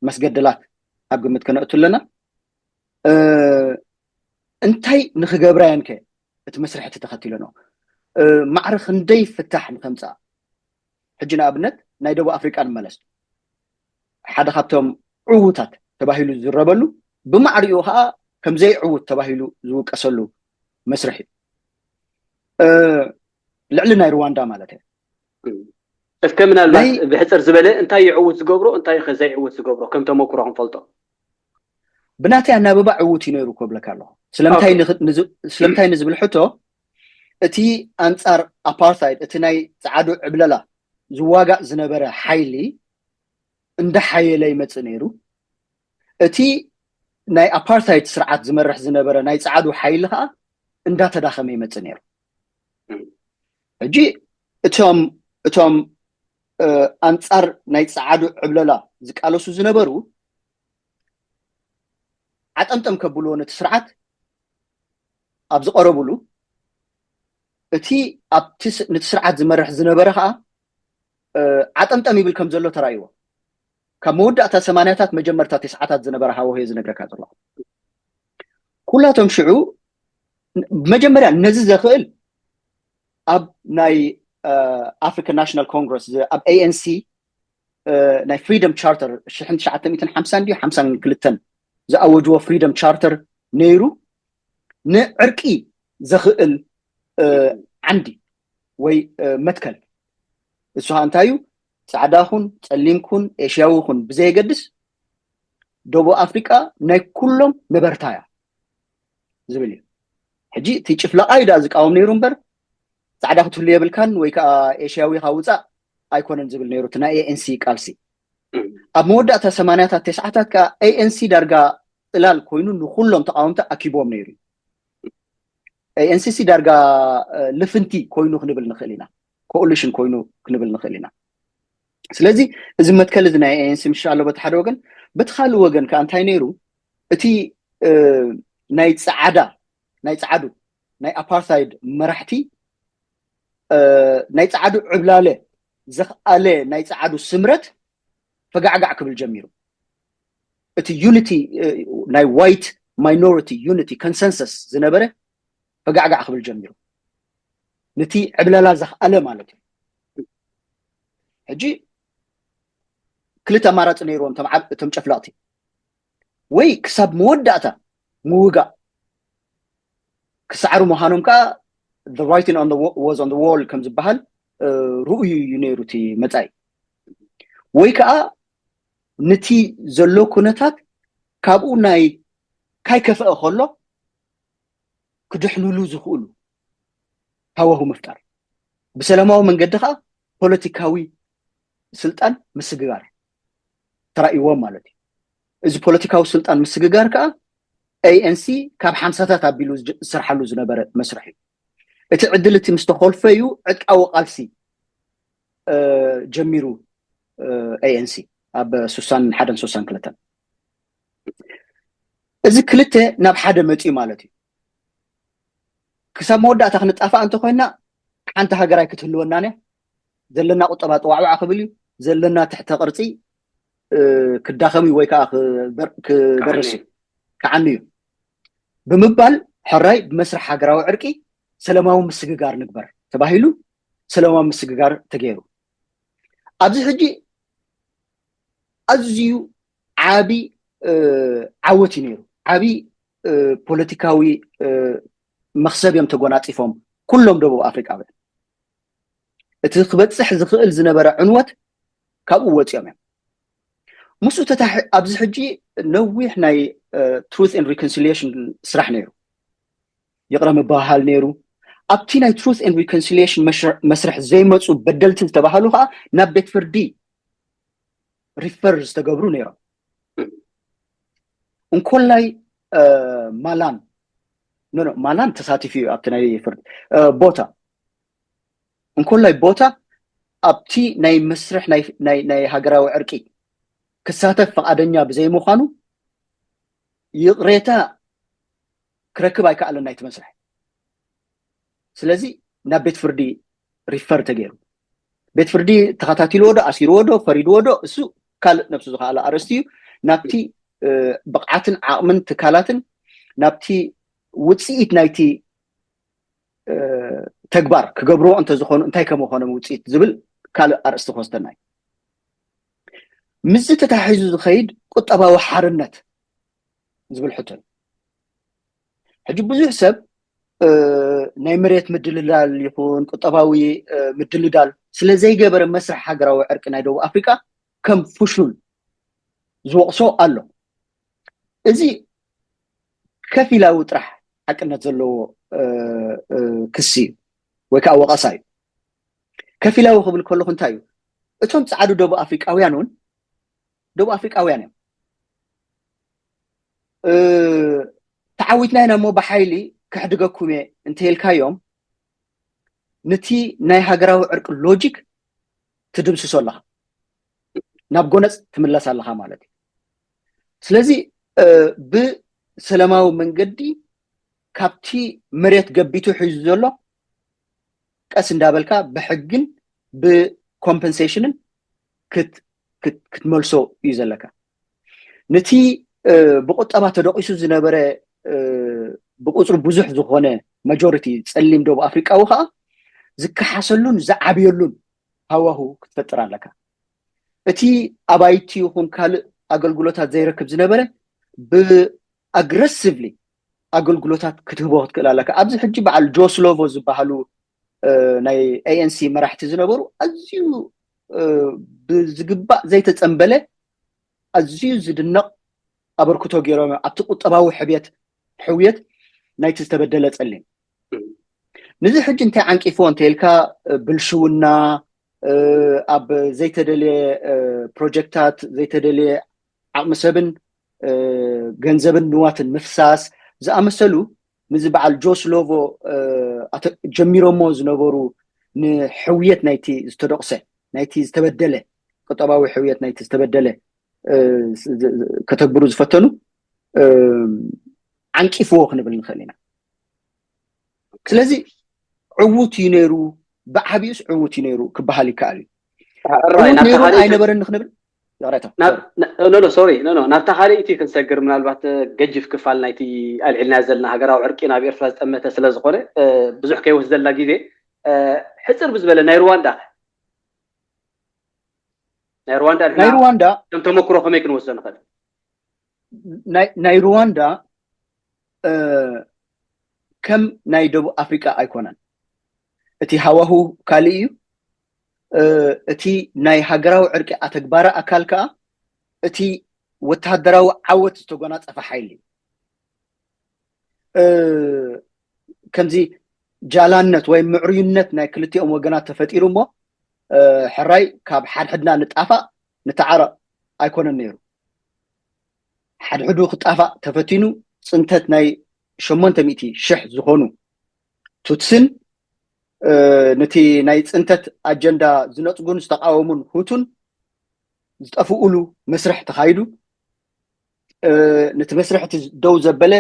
መስገደላት ኣብ ግምት ከነእቱ ኣለና። እንታይ ንክገብራ እየን ከ እቲ መስርሕ እቲ ተኸቲለንኦ? ማዕረ ክንደይ ፍታሕ ንከምፅኣ? ሕጂ ንኣብነት ናይ ደቡብ ኣፍሪቃ ንመለስ። ሓደ ካብቶም ዕዉታት ተባሂሉ ዝዝረበሉ ብማዕሪኡ ከዓ ከምዘይ ዕዉት ተባሂሉ ዝውቀሰሉ መስርሕ እዩ። ልዕሊ ናይ ሩዋንዳ ማለት እየ። እስከ ምናልባት ብሕፅር ዝበለ እንታይ እዩ ዕዉት ዝገብሮ እንታይ ከ ዘይዕዉት ዝገብሮ ከም ተመክሮ ክንፈልጦ? ብናተይ ኣናብባ ዕዉት እዩ ነይሩ ክብለካ ኣለኹ። ስለምንታይ ንዝብል ሕቶ እቲ ኣንፃር ኣፓርታይድ እቲ ናይ ፀዓዱ ዕብለላ ዝዋጋእ ዝነበረ ሓይሊ እንዳሓየለ ይመፅእ ነይሩ። እቲ ናይ ኣፓርታይድ ስርዓት ዝመርሕ ዝነበረ ናይ ፀዓዱ ሓይሊ ከዓ እንዳተዳኸመ ይመፅእ ነይሩ። ሕጂ እቶም እቶም ኣንፃር ናይ ፀዓዱ ዕብለላ ዝቃለሱ ዝነበሩ ዓጠምጠም ከብልዎ ነቲ ስርዓት ኣብ ዝቐረብሉ እቲ ኣብቲ ነቲ ስርዓት ዝመርሕ ዝነበረ ከዓ ዓጠምጠም ይብል ከም ዘሎ ተራእይዎ። ካብ መወዳእታ ሰማንያታት መጀመርታ ተስዓታት ዝነበረ ሃወህዮ ዝነግረካ ዘለኹ። ኩላቶም ሽዑ መጀመርያ ነዚ ዘኽእል ኣብ ናይ ኣፍሪካን ናሽናል ኮንግረስ ኣብ ኤኤንሲ ናይ ፍሪደም ቻርተር ሽሕን ትሽዓተ ሚእትን ሓምሳን ድዩ ሓምሳን ክልተን ዝኣወጅዎ ፍሪደም ቻርተር ነይሩ። ንዕርቂ ዘኽእል ዓንዲ ወይ መትከል እሱ ከዓ እንታይ እዩ? ፃዕዳ ኩን ፀሊም ኩን ኤሽያዊ ኩን ብዘየገድስ ደቡብ ኣፍሪቃ ናይ ኩሎም ነበርታ እያ ዝብል እዩ። ሕጂ እቲ ጭፍለቃ እዩ ደኣ ዝቃወም ነይሩ እምበር ፃዕዳ ክትህሉ የብልካን ወይ ከዓ ኤሽያዊ ኢኻ ውፃእ ኣይኮነን ዝብል ነይሩ እቲ ናይ ኤኤንሲ ቃልሲ። ኣብ መወዳእታ ሰማንያታት ተስዓታት ከዓ ኤኤንሲ ዳርጋ ፅላል ኮይኑ ንኩሎም ተቃወምቲ ኣኪብዎም ነይሩ እዩ። ኤኤንሲሲ ዳርጋ ልፍንቲ ኮይኑ ክንብል ንኽእል ኢና፣ ኮኦሊሽን ኮይኑ ክንብል ንኽእል ኢና። ስለዚ እዚ መትከል እዚ ናይ ኤኤንሲ ምሽ ኣሎ በቲ ሓደ ወገን፣ በቲ ካልእ ወገን ከዓ እንታይ ነይሩ? እቲ ናይ ፃዓዳ ናይ ፃዓዱ ናይ ኣፓርታይድ መራሕቲ ናይ ፃዓዱ ዕብላለ ዘኽኣለ ናይ ፃዓዱ ስምረት ፈጋዕጋዕ ክብል ጀሚሩ። እቲ ዩኒቲ ናይ ዋይት ማይኖሪቲ ዩኒቲ ኮንሰንሰስ ዝነበረ ፈጋዕጋዕ ክብል ጀሚሩ። ነቲ ዕብለላ ዘኽኣለ ማለት እዩ። ሕጂ ክልተ ኣማራፂ ነይርዎም እቶም ጨፍለቕቲ፣ ወይ ክሳብ መወዳእታ ምውጋእ ክሰዓሩ ምዃኖም ከዓ the writing was on the wall ከም ዝበሃል ርኡይ እዩ ነይሩ እቲ መፃኢ። ወይ ከዓ ነቲ ዘሎ ኩነታት ካብኡ ናይ ካይከፍአ ከሎ ክድሕንሉ ዝኽእሉ ሃዋሁ ምፍጣር፣ ብሰላማዊ መንገዲ ከዓ ፖለቲካዊ ስልጣን ምስግጋር ተራእይዎም ማለት እዩ። እዚ ፖለቲካዊ ስልጣን ምስግጋር ከዓ ኤኤንሲ ካብ ሓምሳታት ኣቢሉ ዝሰርሓሉ ዝነበረ መስርሕ እዩ። እቲ ዕድል እቲ ምስ ተኾልፈ እዩ ዕጥቃዊ ቃልሲ ጀሚሩ ኤኤንሲ ኣብ ሱሳን ሓደን ሱሳን ክልተን። እዚ ክልተ ናብ ሓደ መፂኡ ማለት እዩ። ክሳብ መወዳእታ ክንጣፋእ እንተኮይና ሓንቲ ሃገራይ ክትህልወና እያ። ዘለና ቁጠባ ጥዋዕዋዕ ክብል እዩ። ዘለና ትሕተ ቅርፂ ክዳኸም እዩ ወይ ከዓ ክበርስ እዩ፣ ክዓኒ እዩ ብምባል ሕራይ ብመስርሕ ሃገራዊ ዕርቂ ሰላማዊ ምስግጋር ንግበር ተባሂሉ ሰላማዊ ምስግጋር ተገይሩ። ኣብዚ ሕጂ ኣዝዩ ዓቢ ዓወት እዩ ነይሩ። ዓቢ ፖለቲካዊ መክሰብ እዮም ተጎናፂፎም ኩሎም ደቡብ ኣፍሪቃውያን። እቲ ክበፅሕ ዝኽእል ዝነበረ ዕንወት ካብኡ ወፂኦም እዮም። ምስኡ ተታሒ ኣብዚ ሕጂ ነዊሕ ናይ Truth and Reconciliation ስራሕ ነይሩ። ይቕረ ምብህሃል ነይሩ። ኣብቲ ናይ Truth and Reconciliation መስርሕ ዘይመፁ በደልቲ ዝተባሃሉ ከዓ ናብ ቤት ፍርዲ ሪፈር ዝተገብሩ ነይሮም። እንኮላይ ማላን ኖ ማላን ተሳቲፉ እዩ ኣብቲ ናይ ፍርዲ ቦታ። እንኮላይ ቦታ ኣብቲ ናይ መስርሕ ናይ ሃገራዊ ዕርቂ ክሳተፍ ፈቓደኛ ብዘይምዃኑ ይቕሬታ ክረክብ ኣይከኣለን ናይቲ መስርሕ። ስለዚ ናብ ቤት ፍርዲ ሪፈር ተገይሩ። ቤት ፍርዲ ተኸታቲልዎ ዶ፣ ኣሲርዎ ዶ፣ ፈሪድዎ ዶ፣ እሱ ካልእ ነብሱ ዝኸኣለ ኣርእስቲ እዩ። ናብቲ ብቕዓትን ዓቕምን ትካላትን ናብቲ ውፅኢት ናይቲ ተግባር ክገብርዎ እንተዝኾኑ እንታይ ከምኾኖም ውፅኢት ዝብል ካልእ ኣርእስቲ ክወስደና እዩ። ምስዚ ተታሒዙ ዝኸይድ ቁጠባዊ ሓርነት ዝብል ሕቶ እዩ። ሕጂ ብዙሕ ሰብ ናይ መሬት ምድልዳል ይኹን ቁጠባዊ ምድልዳል ስለ ዘይገበረ መስርሕ ሃገራዊ ዕርቂ ናይ ደቡብ ኣፍሪቃ ከም ፍሹል ዝወቕሶ ኣሎ። እዚ ከፊላዊ ጥራሕ ሓቅነት ዘለዎ ክሲ እዩ ወይ ከዓ ወቐሳ እዩ። ከፊላዊ ክብል ከለኹ እንታይ እዩ? እቶም ፃዕዱ ደቡብ ኣፍሪቃውያን እውን ደቡብ ኣፍሪቃውያን እዮም። ተዓዊትና ኢና እሞ ብሓይሊ ከሕድገኩም እየ እንተኢልካዮም ነቲ ናይ ሃገራዊ ዕርቂ ሎጂክ ትድምስሶ ኣለኻ፣ ናብ ጎነፅ ትምለስ ኣለኻ ማለት እዩ። ስለዚ ብሰላማዊ መንገዲ ካብቲ መሬት ገቢቱ ሒዙ ዘሎ ቀስ እንዳበልካ ብሕግን ብኮምፐንሴሽንን ክትመልሶ እዩ ዘለካ። ነቲ ብቁጠባ ተደቂሱ ዝነበረ ብቁፅሪ ብዙሕ ዝኾነ ማጆሪቲ ፀሊም ደቡብ ኣፍሪቃዊ ከዓ ዝከሓሰሉን ዝዓብየሉን ሃዋሁ ክትፈጥር ኣለካ። እቲ ኣባይቲ ይኹን ካልእ ኣገልግሎታት ዘይረክብ ዝነበረ ብኣግረሲቭሊ ኣገልግሎታት ክትህቦ ክትክእል ኣለካ። ኣብዚ ሕጂ በዓል ጆስሎቮ ዝበሃሉ ናይ ኤኤንሲ መራሕቲ ዝነበሩ ኣዝዩ ብዝግባእ ዘይተፀንበለ ኣዝዩ ዝድነቕ ኣበርክቶ ገይሮም ኣብቲ ቁጠባዊ ሕብየት ሕውየት ናይቲ ዝተበደለ ፀሊም። ንዚ ሕጂ እንታይ ዓንቂፎ እንተኢልካ ብልሽውና ኣብ ዘይተደልየ ፕሮጀክታት ዘይተደልየ ዓቕሚ ሰብን ገንዘብን ንዋትን ምፍሳስ ዝኣመሰሉ ንዚ በዓል ጆስሎቮ ጀሚሮሞ ዝነበሩ ንሕውየት ናይቲ ዝተደቕሰ ናይቲ ዝተበደለ ቁጠባዊ ሕውየት ናይቲ ዝተበደለ ከተግብሩ ዝፈተኑ ዓንቂፍዎ ክንብል ንኽእል ኢና። ስለዚ ዕዉት እዩ ነይሩ፣ ብዓብዩስ ዕዉት እዩ ነይሩ ክበሃል ይከኣል እዩ። ዕዉት ነይሩ ኣይነበረን ክንብል ኖ ሶሪ ኖ ናብታ ካልእ እቲ ክንሰግር ምናልባት ገጅፍ ክፋል ናይቲ ኣልዒልና ዘለና ሃገራዊ ዕርቂ ናብ ኤርትራ ዝጠመተ ስለ ዝኾነ ብዙሕ ከይወስደልና ግዜ ሕፅር ብዝበለ ናይ ሩዋንዳ ናይ ሩዋንዳ ናይ ሩዋንዳ ከም ተመክሮ ከመይ ክንወስዶ ንኽእል? ናይ ሩዋንዳ ከም ናይ ደቡብ ኣፍሪቃ ኣይኮነን። እቲ ሃዋሁ ካልእ እዩ። እቲ ናይ ሃገራዊ ዕርቂ ኣተግባሪ ኣካል ከዓ እቲ ወተሃደራዊ ዓወት ዝተጎናፀፈ ሓይሊ እዩ። ከምዚ ጃላነት ወይ ምዕሩይነት ናይ ክልቲኦም ወገናት ተፈጢሩ እሞ ሕራይ ካብ ሓድሕድና ንጣፋእ ንተዓረቕ ኣይኮነን ነይሩ። ሓድሕዱ ክጣፋእ ተፈቲኑ ፅንተት ናይ ሸሞንተ ሚእቲ ሽሕ ዝኾኑ ቱትስን ነቲ ናይ ፅንተት ኣጀንዳ ዝነፅጉን ዝተቃወሙን ሁቱን ዝጠፍኡሉ መስርሕ ተኻይዱ። ነቲ መስርሕ እቲ ደው ዘበለ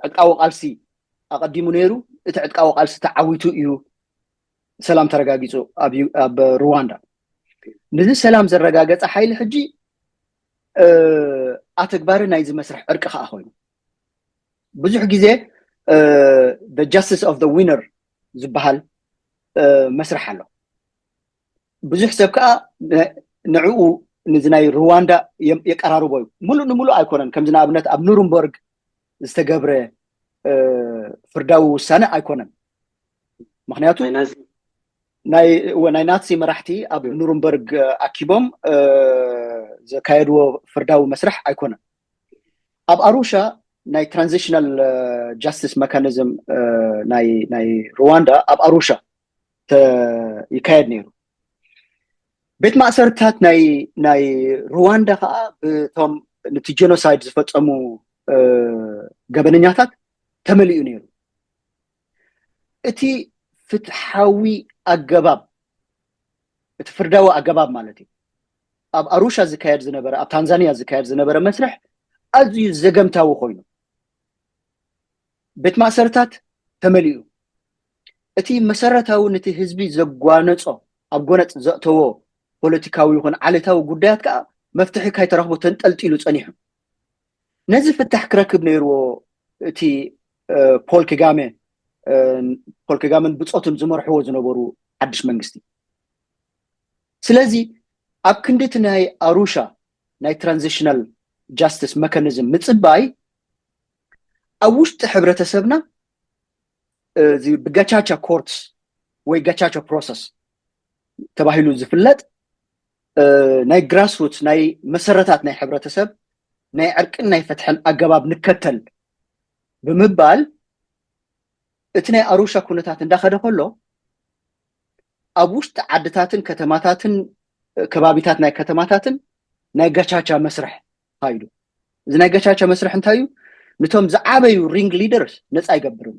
ዕጥቃዊ ቃልሲ ኣቐዲሙ ነይሩ። እቲ ዕጥቃዊ ቃልሲ ተዓዊቱ እዩ ሰላም ተረጋጊፁ ኣብ ሩዋንዳ። ነዚ ሰላም ዘረጋገፀ ሓይሊ ሕጂ ኣተግባሪ ናይዚ መስርሕ ዕርቂ ከዓ ኮይኑ ብዙሕ ግዜ justice of the winner ዝበሃል መስርሕ ኣሎ። ብዙሕ ሰብ ከዓ ንዕኡ ንዚ ናይ ሩዋንዳ የቀራርቦ እዩ። ሙሉእ ንሙሉእ ኣይኮነን። ከምዚ ንኣብነት ኣብ ኑርንበርግ ዝተገብረ ፍርዳዊ ውሳነ ኣይኮነን። ምክንያቱ ናይ ናዚ መራሕቲ ኣብ ኑርንበርግ ኣኪቦም ዘካየድዎ ፍርዳዊ መስርሕ ኣይኮነን። ኣብ ኣሩሻ ናይ transitional justice mechanism ናይ ሩዋንዳ ኣብ ኣሩሻ ይካየድ ነይሩ። ቤት ማእሰርታት ናይ ሩዋንዳ ከዓ ብቶም ነቲ ጀኖሳይድ ዝፈፀሙ ገበነኛታት ተመሊኡ ነይሩ። እቲ ፍትሓዊ ኣገባብ፣ እቲ ፍርዳዊ ኣገባብ ማለት እዩ፣ ኣብ ኣሩሻ ዝካየድ ዝነበረ፣ ኣብ ታንዛኒያ ዝካየድ ዝነበረ መስርሕ ኣዝዩ ዘገምታዊ ኮይኑ ቤት ማእሰርታት ተመሊኡ። እቲ መሰረታዊ ነቲ ህዝቢ ዘጓነጾ፣ ኣብ ጎነጽ ዘእተዎ ፖለቲካዊ ይኹን ዓሌታዊ ጉዳያት ከዓ መፍትሒ ካይተረኽቦ ተንጠልጢሉ ጸኒሑ። ነዚ ፍታሕ ክረክብ ነይርዎ እቲ ፖል ክጋሜ ፖል ክጋሜን ብጾቱን ዝመርሕዎ ዝነበሩ ሓድሽ መንግስቲ። ስለዚ ኣብ ክንዲ እቲ ናይ ኣሩሻ ናይ transitional justice mechanism ምጽባይ ኣብ ውሽጢ ሕብረተሰብና እዚ ብጋቻቻ ኮርትስ ወይ ጋቻቻ ፕሮሰስ ተባሂሉ ዝፍለጥ ናይ ግራስሩትስ ናይ መሰረታት ናይ ሕብረተሰብ ናይ ዕርቅን ናይ ፍትሕን ኣገባብ ንከተል ብምባል እቲ ናይ ኣሩሻ ኩነታት እንዳኸደ ከሎ ኣብ ውሽጢ ዓድታትን ከተማታትን ከባቢታት ናይ ከተማታትን ናይ ጋቻቻ መስርሕ ተኻይዱ። እዚ ናይ ጋቻቻ መስርሕ እንታይ እዩ? ንቶም ዝዓበዩ ሪንግ ሊደርስ ነፃ ኣይገብርም።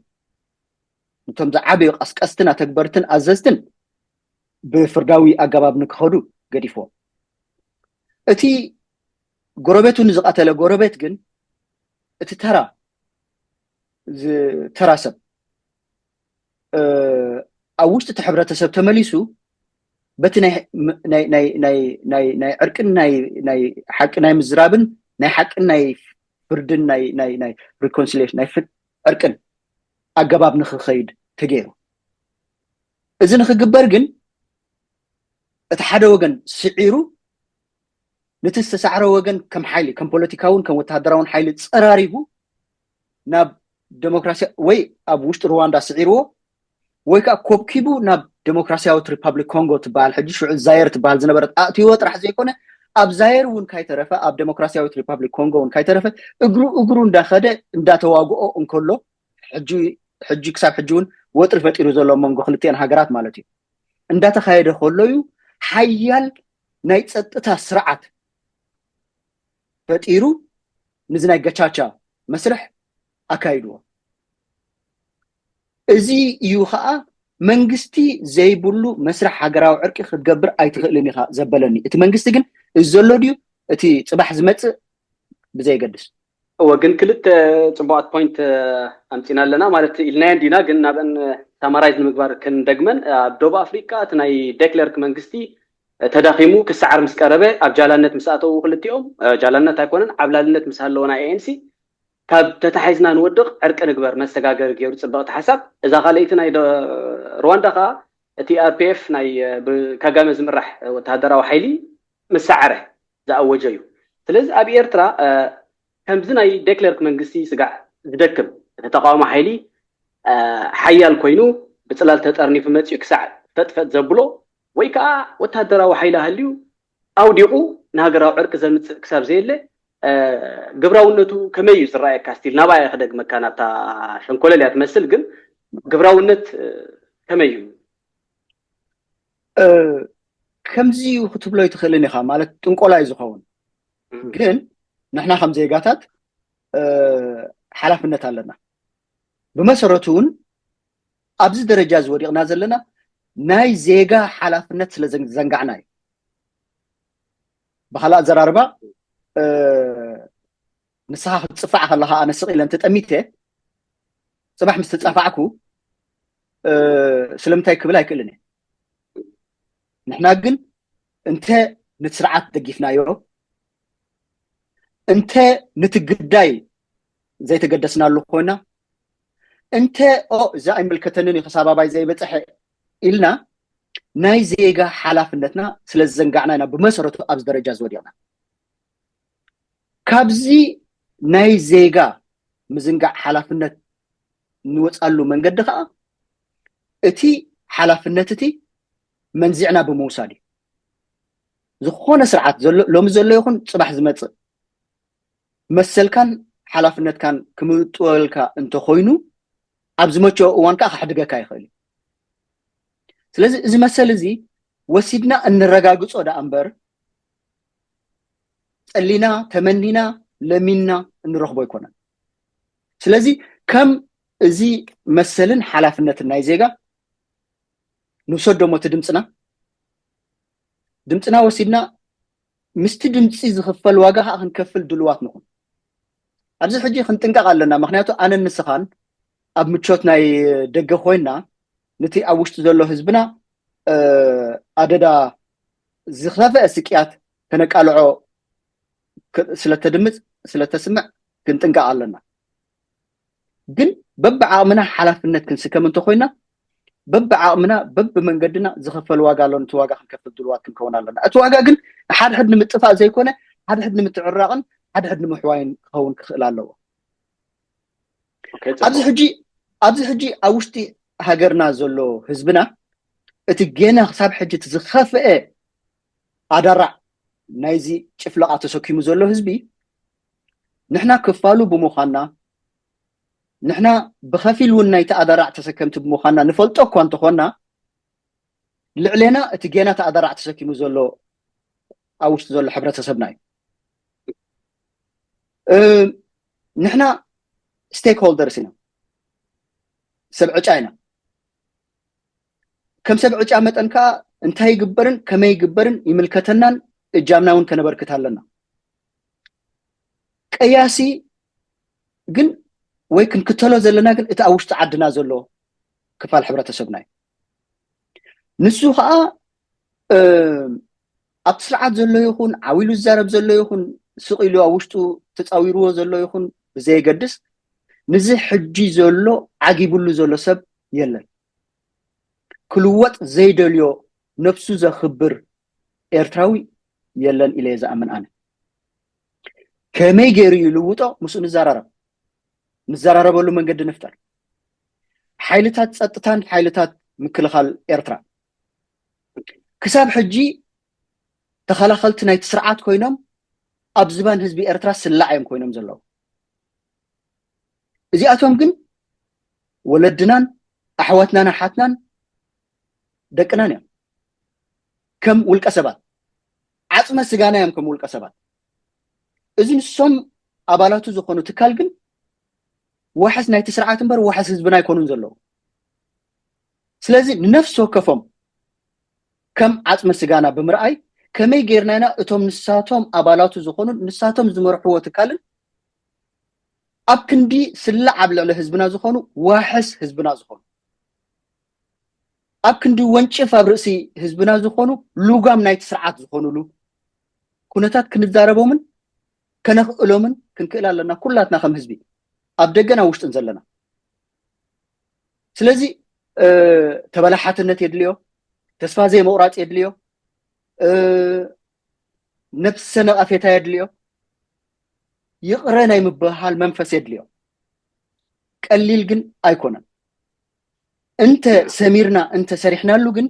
ንቶም ዝዓበዩ ቀስቀስትን ኣተግበርትን ኣዘዝትን ብፍርዳዊ ኣገባብ ንክኸዱ ገዲፍዎ። እቲ ጎረቤቱ ንዝቐተለ ጎረቤት ግን እቲ ተራ ተራ ሰብ ኣብ ውሽጢ እቲ ሕብረተሰብ ተመሊሱ በቲ ናይ ዕርቅን ናይ ሓቂ ናይ ምዝራብን ናይ ሓቅን ናይ ፍርድን ናይ reconciliation ናይ ዕርቅን ኣገባብ ንክኸይድ ተገይሩ። እዚ ንክግበር ግን እቲ ሓደ ወገን ስዒሩ ነቲ ዝተሳዕረ ወገን ከም ሓይሊ ከም ፖለቲካውን ከም ወተሃደራውን ሓይሊ ፀራሪጉ ናብ ዴሞክራሲያ ወይ ኣብ ውሽጢ ሩዋንዳ ስዒርዎ ወይ ከዓ ኮብኪቡ ናብ ዴሞክራሲያዊት ሪፓብሊክ ኮንጎ ትበሃል ሕጂ ሽዑ ዛየር ትበሃል ዝነበረት ኣእትይዎ ጥራሕ ዘይኮነ ኣብ ዛየር እውን ካይተረፈ ኣብ ዴሞክራሲያዊት ሪፓብሊክ ኮንጎ እውን ካይተረፈ እግሩ እግሩ እንዳኸደ እንዳተዋግኦ እንከሎ ሕጂ ክሳብ ሕጂ እውን ወጥሪ ፈጢሩ ዘሎ መንጎ ክልቲአን ሃገራት ማለት እዩ እንዳተኻየደ ከሎ እዩ ሓያል ናይ ፀጥታ ስርዓት ፈጢሩ ንዚ ናይ ገቻቻ መስርሕ ኣካይድዎ። እዚ እዩ ከዓ መንግስቲ ዘይብሉ መስርሕ ሃገራዊ ዕርቂ ክትገብር ኣይትኽእልን ኢኻ ዘበለኒ። እቲ መንግስቲ ግን እዚ ዘሎ ድዩ እቲ ፅባሕ ዝመፅእ ብዘይገድስ? እወ፣ ግን ክልተ ፅቡቃት ፖይንት ኣምፂና ኣለና ማለት ኢልናየን ዲና፣ ግን ናብአን ሳማራይዝ ንምግባር ክንደግመን ኣብ ደቡብ ኣፍሪቃ እቲ ናይ ዴክለርክ መንግስቲ ተዳኺሙ ክሰዓር ምስ ቀረበ ኣብ ጃላነት ምስ ኣተዉ ክልቲኦም ጃላነት ኣይኮነን ዓብላልነት ምስ ኣለዎ ናይ ኤኤንሲ ካብ ተታሒዝና ንወድቕ ዕርቂ ንግበር መሰጋገሪ ገይሩ ፅብቕቲ ሓሳብ። እዛ ካልኣይቲ ናይ ሩዋንዳ ከዓ እቲ ኣርፒኤፍ ናይ ብካጋመ ዝምራሕ ወተሃደራዊ ሓይሊ ምስ ሰዓረ ዝኣወጀ እዩ። ስለዚ ኣብ ኤርትራ ከምዚ ናይ ዴክለርክ መንግስቲ ስጋዕ ዝደክም እቲ ተቃውሞ ሓይሊ ሓያል ኮይኑ ብፅላል ተጠርኒፉ መፅኡ ክሳዕ ፈጥፈጥ ዘብሎ ወይ ከዓ ወታደራዊ ሓይሊ ሃልዩ ኣውዲቑ ንሃገራዊ ዕርቂ ዘምፅእ ክሳብ ዘየለ ግብራውነቱ ከመይ እዩ ዝረኣየካ? ስቲል ናባይ ክደግመካ ናብታ ሸንኮለል እያ ትመስል፣ ግን ግብራውነት ከመይ እዩ? ከምዚ እዩ ክትብሎ ይትኽእልን ኢኻ። ማለት ጥንቆላ እዩ ዝኸውን። ግን ንሕና ከም ዜጋታት ሓላፍነት ኣለና። ብመሰረቱ እውን ኣብዚ ደረጃ እዚ ወዲቕና ዘለና ናይ ዜጋ ሓላፍነት ስለ ዘንጋዕና እዩ። ብካልእ ኣዘራርባ ንስኻ ክትፅፋዕ ከለካ ኣነ ስቕ ኢለ እንተጠሚተ ፅባሕ ምስ ተፃፋዕኩ ስለምንታይ ክብል ኣይክእልን እየ። ንሕና ግን እንተ ንስርዓት ደጊፍናዮ እንተ ንቲ ግዳይ ዘይተገደስናሉ ኮይና እንተ ኦ እዛ ኣይምልከተንን እዩ ክሳብ ኣባይ ዘይበፅሐ ኢልና ናይ ዜጋ ሓላፍነትና ስለ ዝዘንጋዕና ኢና ብመሰረቱ ኣብዚ ደረጃ ዝወዲቕና። ካብዚ ናይ ዜጋ ምዝንጋዕ ሓላፍነት እንወፃሉ መንገዲ ከዓ እቲ ሓላፍነት እቲ መንዚዕና ብምውሳድ እዩ። ዝኾነ ስርዓት ሎሚ ዘሎ ይኹን ፅባሕ ዝመፅእ መሰልካን ሓላፍነትካን ክምጥወልካ እንተኮይኑ ኣብ ዝመቸኦ እዋን ከዓ ከሕድገካ ይኽእል እዩ። ስለዚ እዚ መሰል እዚ ወሲድና እንረጋግፆ ደኣ እምበር ፀሊና ተመኒና ለሚንና እንረኽቦ ኣይኮነን። ስለዚ ከም እዚ መሰልን ሓላፍነትን ናይ ዜጋ ንውሰዶ እሞ እቲ ድምፅና ድምፅና ወሲድና ምስቲ ድምፂ ዝኽፈል ዋጋ ከዓ ክንከፍል ድልዋት ንኹን። ኣብዚ ሕጂ ክንጥንቀቕ ኣለና። ምክንያቱ ኣነን ንስኻን ኣብ ምቾት ናይ ደገ ኮይና ንቲ ኣብ ውሽጢ ዘሎ ህዝብና ኣደዳ ዝኸፍአ ስቅያት ከነቃልዖ ስለተድምፅ ስለተስምዕ ክንጥንቀቕ ኣለና። ግን በብዓቕምና ሓላፍነት ክንስከም እንተኮይና በብዓቕምና በብመንገድና ዝኸፈል ዋጋ ኣሎ። ነቲ ዋጋ ክንከፍል ድልዋት ክንከውን ኣለና። እቲ ዋጋ ግን ንሓድሕድ ንምጥፋእ ዘይኮነ ሓድሕድ ንምትዕራቕን ሓድሕድ ንምሕዋይን ክኸውን ክኽእል ኣለዎ። ኣብዚ ሕጂ ኣብዚ ሕጂ ኣብ ውሽጢ ሃገርና ዘሎ ህዝብና እቲ ገና ክሳብ ሕጂ እቲ ዝኸፍአ ኣዳራዕ ናይዚ ጭፍለቓ ተሰኪሙ ዘሎ ህዝቢ ንሕና ክፋሉ ብምዃንና ንሕና ብኸፊል እውን ናይቲ ኣዳራዕ ተሰከምቲ ብምዃንና ንፈልጦ እኳ እንተኾንና ልዕሌና እቲ ገና እቲ ኣዳራዕ ተሰኪሙ ዘሎ ኣብ ውሽጢ ዘሎ ሕብረተሰብና እዩ። ንሕና ስቴክ ሆልደርስ ኢና፣ ሰብ ዕጫ ኢና። ከም ሰብ ዕጫ መጠን ከዓ እንታይ ይግበርን ከመይ ይግበርን ይምልከተናን እጃምና እውን ከነበርክት ኣለና። ቀያሲ ግን ወይ ክንክተሎ ዘለና ግን እቲ ኣብ ውሽጢ ዓድና ዘሎ ክፋል ሕብረተሰብና እዩ። ንሱ ከዓ ኣብቲ ስርዓት ዘሎ ይኹን ዓው ኢሉ ዝዛረብ ዘሎ ይኹን ስቕ ኢሉ ኣብ ውሽጡ ተፃዊርዎ ዘሎ ይኹን ብዘየገድስ ንዚ ሕጂ ዘሎ ዓጊብሉ ዘሎ ሰብ የለን። ክልወጥ ዘይደልዮ ነብሱ ዘኽብር ኤርትራዊ የለን ኢለ እየ ዝኣምን ኣነ። ከመይ ገይሩ ይልውጦ ምስኡ ንዘራረብ፣ ንዘራረበሉ መንገዲ ንፍጠር። ሓይልታት ፀጥታን ሓይልታት ምክልኻል ኤርትራ ክሳብ ሕጂ ተኸላኸልቲ ናይቲ ስርዓት ኮይኖም ኣብ ዝባን ህዝቢ ኤርትራ ስላዕ እዮም ኮይኖም ዘለዉ። እዚኣቶም ግን ወለድናን ኣሕዋትናን ኣሓትናን ደቅናን እዮም። ከም ውልቀ ሰባት ዓፅመ ስጋና እዮም ከም ውልቀ ሰባት። እዚ ንሶም ኣባላቱ ዝኾኑ ትካል ግን ዋሕስ ናይቲ ስርዓት እምበር ዋሕስ ህዝብና ኣይኮኑን ዘለዉ። ስለዚ ንነፍሲ ወከፎም ከም ዓፅመ ስጋና ብምርኣይ ከመይ ጌርና ኢና እቶም ንሳቶም ኣባላቱ ዝኾኑ ንሳቶም ዝመርሕዎ ትካልን ኣብ ክንዲ ስላዕ ኣብ ልዕሊ ህዝብና ዝኾኑ ዋሕስ ህዝብና ዝኾኑ ኣብ ክንዲ ወንጭፍ ኣብ ርእሲ ህዝብና ዝኾኑ ልጓም ናይቲ ስርዓት ዝኾኑሉ ኩነታት ክንዛረቦምን ከነኽእሎምን ክንክእል ኣለና ኩላትና ከም ህዝቢ ኣብ ደገን ኣብ ውሽጥን ዘለና። ስለዚ ተበላሓትነት የድልዮ፣ ተስፋ ዘይምቑራፅ የድልዮ፣ ነብሰ ነቐፌታ የድልዮ፣ ይቕረ ናይ ምብህሃል መንፈስ የድልዮ። ቀሊል ግን ኣይኮነን። እንተ ሰሚርና እንተ ሰሪሕናሉ ግን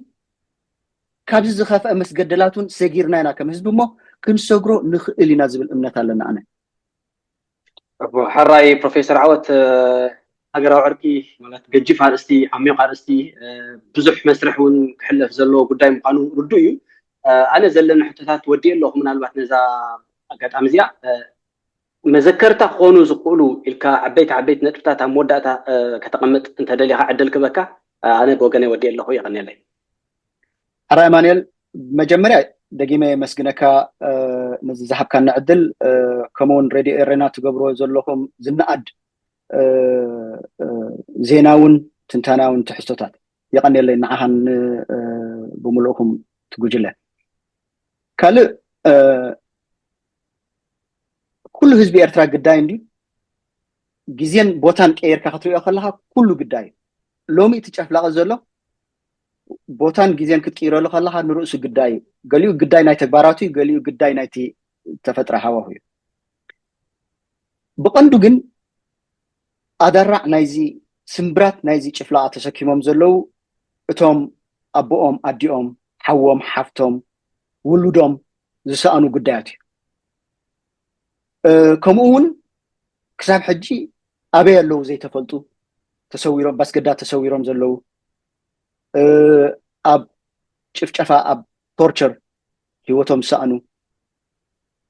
ካብዚ ዝኸፍአ መስገደላት እውን ሰጊርና ኢና ከም ህዝቢ እሞ ክንሰግሮ ንኽእል ኢና ዝብል እምነት ኣለና። ኣነ ሕራይ ፕሮፌሰር ዓወት፣ ሃገራዊ ዕርቂ ማለት ገጅፍ ኣርእስቲ፣ ዓሚቕ ኣርእስቲ፣ ብዙሕ መስርሕ እውን ክሕለፍ ዘለዎ ጉዳይ ምዃኑ ርዱእ እዩ። ኣነ ዘለኒ ሕቶታት ወዲእ ኣለኹ። ምናልባት ነዛ ኣጋጣሚ እዚኣ መዘከርታ ክኾኑ ዝኽእሉ ኢልካ ዓበይቲ ዓበይቲ ነጥብታት ኣብ መወዳእታ ከተቐምጥ እንተደሊኻ ዕድል ክበካ። ኣነ ብወገነ ወዲእ ኣለኹ። የቐንየለይ። ሕራይ ኣማንኤል፣ መጀመርያ ደጊመ የመስግነካ ነዚ ዝሃብካና ዕድል፣ ከምኡውን ሬድዮ ኤረና ትገብርዎ ዘለኹም ዝነኣድ ዜናውን ትንታናውን ትሕዝቶታት። የቐንየለይ ንዓኻን ብምልእኹም ትጉጅለ። ካልእ ኩሉ ህዝቢ ኤርትራ ግዳይ እንዲ ግዜን ቦታን ቀይርካ ክትሪኦ ከለካ ኩሉ ግዳይ እዩ። ሎሚ እቲ ጨፍላቂ ዘሎ ቦታን ግዜን ክትቅይረሉ ከለካ ንርእሱ ግዳይ እዩ። ገሊኡ ግዳይ ናይ ተግባራቱ እዩ፣ ገሊኡ ግዳይ ናይቲ ተፈጥሮ ሃዋሁ እዩ። ብቐንዱ ግን ኣደራዕ ናይዚ ስምብራት ናይዚ ጭፍላቃ ተሰኪሞም ዘለዉ እቶም ኣቦኦም ኣዲኦም ሓዎም ሓፍቶም ውሉዶም ዝሰኣኑ ጉዳያት እዩ። ከምኡ እውን ክሳብ ሕጂ ኣበይ ኣለዉ ዘይተፈልጡ ተሰዊሮም ባስገዳ ተሰዊሮም ዘለዉ ኣብ ጭፍጨፋ ኣብ ቶርቸር ህይወቶም ዝሰኣኑ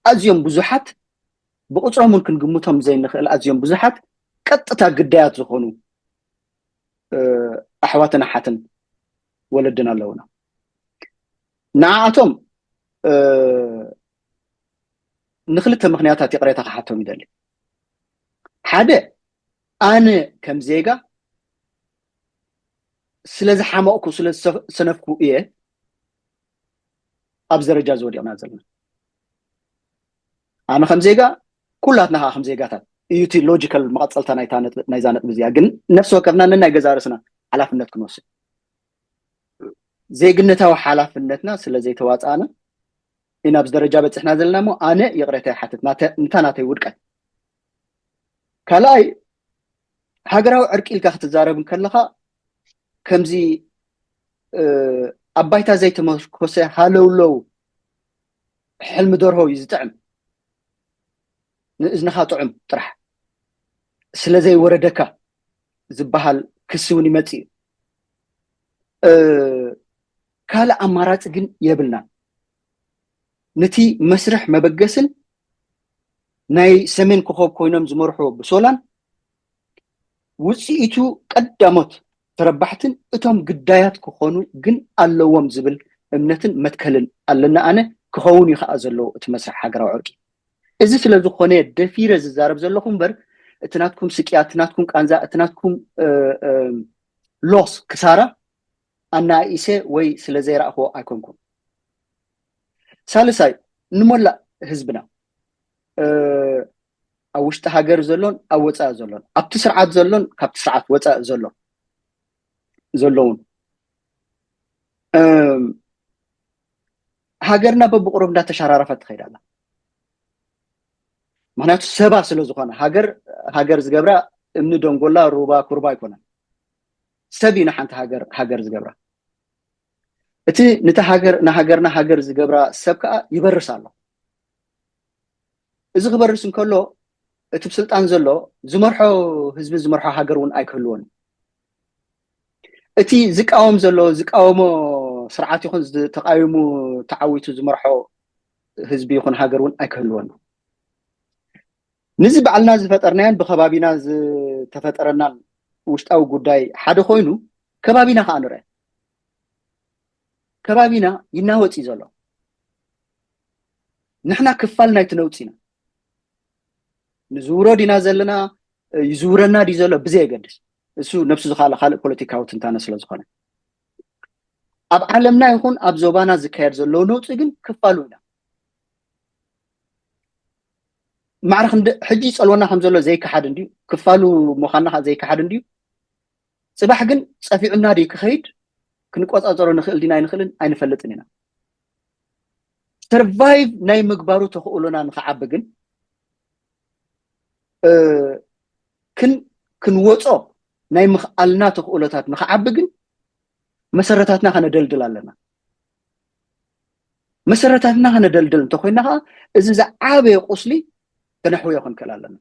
ኣዝዮም ብዙሓት ብቁፅሮም እውን ክንግምቶም ዘይንኽእል ኣዝዮም ብዙሓት ቀጥታ ግዳያት ዝኾኑ ኣሕዋትን ኣሓትን ወለድን ኣለውና። ንዓኣቶም ንክልተ ምክንያታት ይቕሬታ ክሓቶም ይደሊ። ሓደ ኣነ ከም ዜጋ ስለ ዝሓመቕኩ ስለ ዝሰነፍኩ እየ ኣብዚ ደረጃ እዚ ወዲቕና ዘለና። ኣነ ከም ዜጋ ኩላትና ከዓ ከም ዜጋታት እዩ እቲ ሎጂካል መቐፀልታ ናይዛ ነጥቢ እዚኣ። ግን ነፍሲ ወከፍና ነናይ ገዛ ርእስና ሓላፍነት ክንወስድ ዜግነታዊ ሓላፍነትና ስለ ዘይተዋፃእና ኢና ኣብዚ ደረጃ በፂሕና ዘለና እሞ ኣነ ይቕሬታ ይሓትት ንታ ናተይ ውድቀት። ካልኣይ ሃገራዊ ዕርቂ ኢልካ ክትዛረብ እንከለካ ከምዚ ኣብ ባይታ ዘይተመርኮሰ ሃለውለው ሕልሚ ደርሆ እዩ ዝጥዕም። ንእዝንኻ ጥዑም ጥራሕ ስለ ዘይወረደካ ዝበሃል ክሲ እውን ይመፅእ እዩ። ካልእ ኣማራፂ ግን የብልናን። ነቲ መስርሕ መበገስን ናይ ሰሜን ኮኸብ ኮይኖም ዝመርሑ ብሶላን ውፅኢቱ ቀዳሞት ተረባሕትን እቶም ግዳያት ክኾኑ ግን ኣለዎም ዝብል እምነትን መትከልን ኣለና። ኣነ ክኸውን እዩ ከዓ ዘለዎ እቲ መስርሕ ሃገራዊ ዕርቂ። እዚ ስለ ዝኾነ ደፊረ ዝዛረብ ዘለኹ እምበር እቲ ናትኩም ስቅያት፣ እቲ ናትኩም ቃንዛ፣ እቲ ናትኩም ሎስ ክሳራ ኣናኢሰ ወይ ስለ ዘይረእኽዎ ኣይኮንኩን። ሳልሳይ ንሞላእ ህዝብና ኣብ ውሽጢ ሃገር ዘሎን ኣብ ወፃኢ ዘሎን ኣብቲ ስርዓት ዘሎን ካብቲ ስርዓት ወፃኢ ዘሎ ዘለውን ሃገርና በብቁሩብ እንዳተሸራረፈት ትኸይድ ኣላ። ምክንያቱ ሰባ ስለ ዝኾነ ሃገር ሃገር ዝገብራ እምኒ ደንጎላ ሩባ ኩርባ ኣይኮነን። ሰብ እዩ ንሓንቲ ሃገር ሃገር ዝገብራ። እቲ ነቲ ሃገር ንሃገርና ሃገር ዝገብራ ሰብ ከዓ ይበርስ ኣሎ። እዚ ክበርስ እንከሎ እቲ ብስልጣን ዘሎ ዝመርሖ ህዝቢ ዝመርሖ ሃገር እውን ኣይክህልዎን። እቲ ዝቃወም ዘሎ ዝቃወሞ ስርዓት ይኹን ተቃዊሙ ተዓዊቱ ዝመርሖ ህዝቢ ይኹን ሃገር እውን ኣይክህልወን። ንዚ ባዕልና ዝፈጠርናዮን ብከባቢና ዝተፈጠረናን ውሽጣዊ ጉዳይ ሓደ ኮይኑ ከባቢና ከዓ ንርአ። ከባቢና ይናወፅ እዩ ዘሎ። ንሕና ክፋል ናይቲ ነውፂ ኢና። ንዝውሮ ዲና ዘለና ይዝውረና ድዩ ዘሎ ብዘየገድስ እሱ ነብሱ ዝካለ ካልእ ፖለቲካዊ ትንታነ ስለ ዝኾነ ኣብ ዓለምና ይኹን ኣብ ዞባና ዝካየድ ዘለዉ ነውፂ ግን ክፋሉ ኢና። ማዕረ ክንዲ ሕጂ ይፀልወና ከም ዘሎ ዘይከሓድ እንድዩ፣ ክፋሉ ምዃንና ከዓ ዘይከሓድ እንድዩ። ፅባሕ ግን ፀፊዑና ድዩ ክኸይድ ክንቆፃፀሮ ንኽእል ዲና ኣይንኽእልን ኣይንፈልጥን ኢና። ሰርቫይቭ ናይ ምግባሩ ተኽእሎና ንኽዓቢ ግን ክን ክንወፆ ናይ ምኽኣልና ተኽእሎታት ንኽዓቢ ግን መሰረታትና ከነደልድል ኣለና። መሰረታትና ከነደልድል እንተኮይና ከዓ እዚ ዝዓበየ ቁስሊ ከነሕውዮ ክንክእል ኣለና።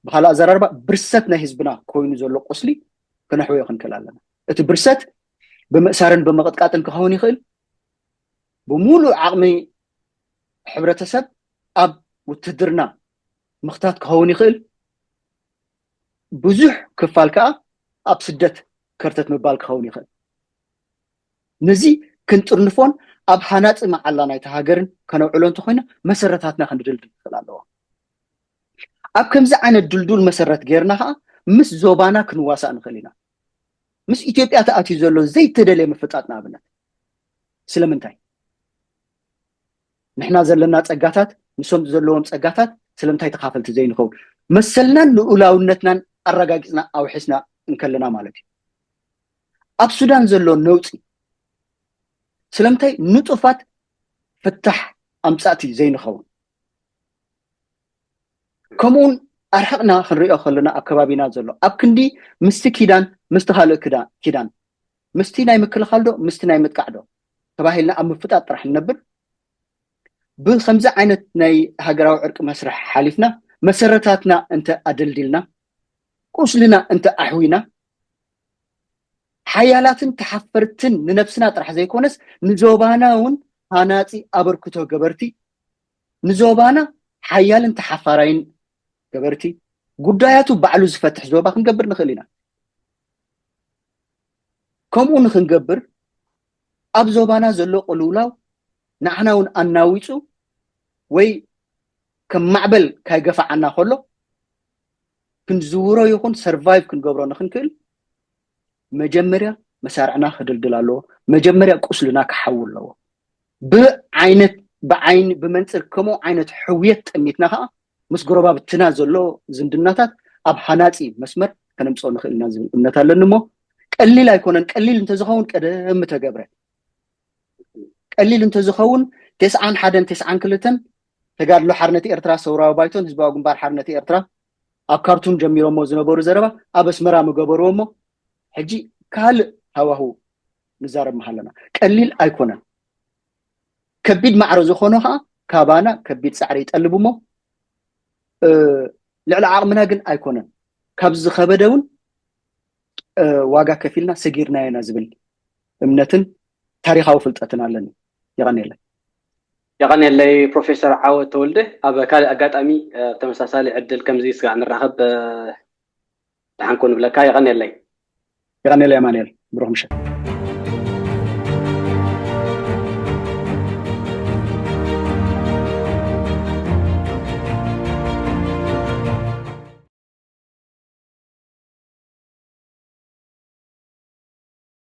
ብካልእ ኣዘራርባ ብርሰት ናይ ህዝብና ኮይኑ ዘሎ ቁስሊ ከነሕውዮ ክንክእል ኣለና። እቲ ብርሰት ብምእሳርን ብምቕጥቃጥን ክኸውን ይኽእል። ብሙሉእ ዓቕሚ ሕብረተሰብ ኣብ ውትድርና ምኽታት ክኸውን ይኽእል። ብዙሕ ክፋል ከዓ ኣብ ስደት ከርተት ምባል ክኸውን ይኽእል። ነዚ ክንጥርንፎን ኣብ ሃናፂ መዓላ ናይቲ ሃገርን ከነውዕሎ እንተኮይና መሰረታትና ክንድልድል ንኽእል ኣለዎ። ኣብ ከምዚ ዓይነት ድልዱል መሰረት ጌርና ከዓ ምስ ዞባና ክንዋሳእ ንኽእል ኢና። ምስ ኢትዮጵያ ተኣትዩ ዘሎ ዘይተደለየ ምፍጣጥ ንኣብነት ስለምንታይ? ንሕና ዘለና ፀጋታት ንሶም ዘለዎም ፀጋታት ስለምንታይ ተኻፈልቲ ዘይንኸውን? መሰልናን ልኡላውነትናን ኣረጋጊፅና ኣውሒስና እንከለና ማለት እዩ። ኣብ ሱዳን ዘሎ ነውፂ ስለምንታይ ንጡፋት ፍታሕ ኣምፃእቲ ዘይንኸውን? ከምኡውን ኣርሕቕና ክንሪኦ ከለና ኣብ ከባቢና ዘሎ ኣብ ክንዲ ምስቲ ኪዳን ምስቲ ካልእ ክዳ- ኪዳን ምስቲ ናይ ምክልኻል ዶ ምስቲ ናይ ምጥቃዕ ዶ ተባሂልና ኣብ ምፍጣጥ ጥራሕ ንነብር። ብከምዚ ዓይነት ናይ ሃገራዊ ዕርቂ መስርሕ ሓሊፍና መሰረታትና እንተ ኣደልዲልና ቁስልና እንተ ኣሕዊና ሓያላትን ተሓፈርትን ንነብስና ጥራሕ ዘይኮነስ ንዞባና እውን ሃናፂ ኣበርክቶ ገበርቲ ንዞባና ሓያልን ተሓፋራይን ገበርቲ ጉዳያቱ ባዕሉ ዝፈትሕ ዞባ ክንገብር ንኽእል ኢና። ከምኡ ንክንገብር ኣብ ዞባና ዘሎ ቅልውላው ንዓና እውን ኣናዊፁ ወይ ከም ማዕበል ካይገፋዓና ከሎ ክንዝውሮ ይኹን ሰርቫይቭ ክንገብሮ ንክንክእል መጀመርያ መሳርዕና ክድልድል ኣለዎ። መጀመርያ ቁስልና ክሓዊ ኣለዎ። ብዓይነት ብዓይኒ ብመንፅር ከምኡ ዓይነት ሕውየት ጠሚትና ከዓ ምስ ጎረባብትና ዘሎ ዝምድናታት ኣብ ሃናፂ መስመር ከነምፅኦ ንኽእል ኢና ዝብል እምነት ኣለኒ። እሞ ቀሊል ኣይኮነን። ቀሊል እንተዝኸውን ቀደም ምተገብረ። ቀሊል እንተዝኸውን ተስዓን ሓደን ተስዓን ክልተን ተጋድሎ ሓርነት ኤርትራ፣ ሰውራዊ ባይቶን ህዝባዊ ግንባር ሓርነት ኤርትራ ኣብ ካርቱም ጀሚሮሞ ዝነበሩ ዘረባ ኣብ ኣስመራ ምገበርዎ። እሞ ሕጂ ካልእ ሃዋህው ንዛረብ ምሃለና ቀሊል ኣይኮነን። ከቢድ ማዕረ ዝኾኖ ከዓ ካባና ከቢድ ፃዕሪ ይጠልብ። እሞ ልዕሊ ዓቕምና ግን ኣይኮነን። ካብ ዝኸበደ እውን ዋጋ ከፊልና ሰጊርናዮ ኢና ዝብል እምነትን ታሪኻዊ ፍልጠትን ኣለኒ። የቐንየለይ። የቐንየለይ ፕሮፌሰር ዓወት ተወልደ። ኣብ ካልእ ኣጋጣሚ ተመሳሳሊ ዕድል ከምዚ ስጋዕ ንራኸብ። ደሓንኩ ንብለካ። የቐንየለይ። የቐንየለይ ኣማንኤል። ብሩኽ ምሸት።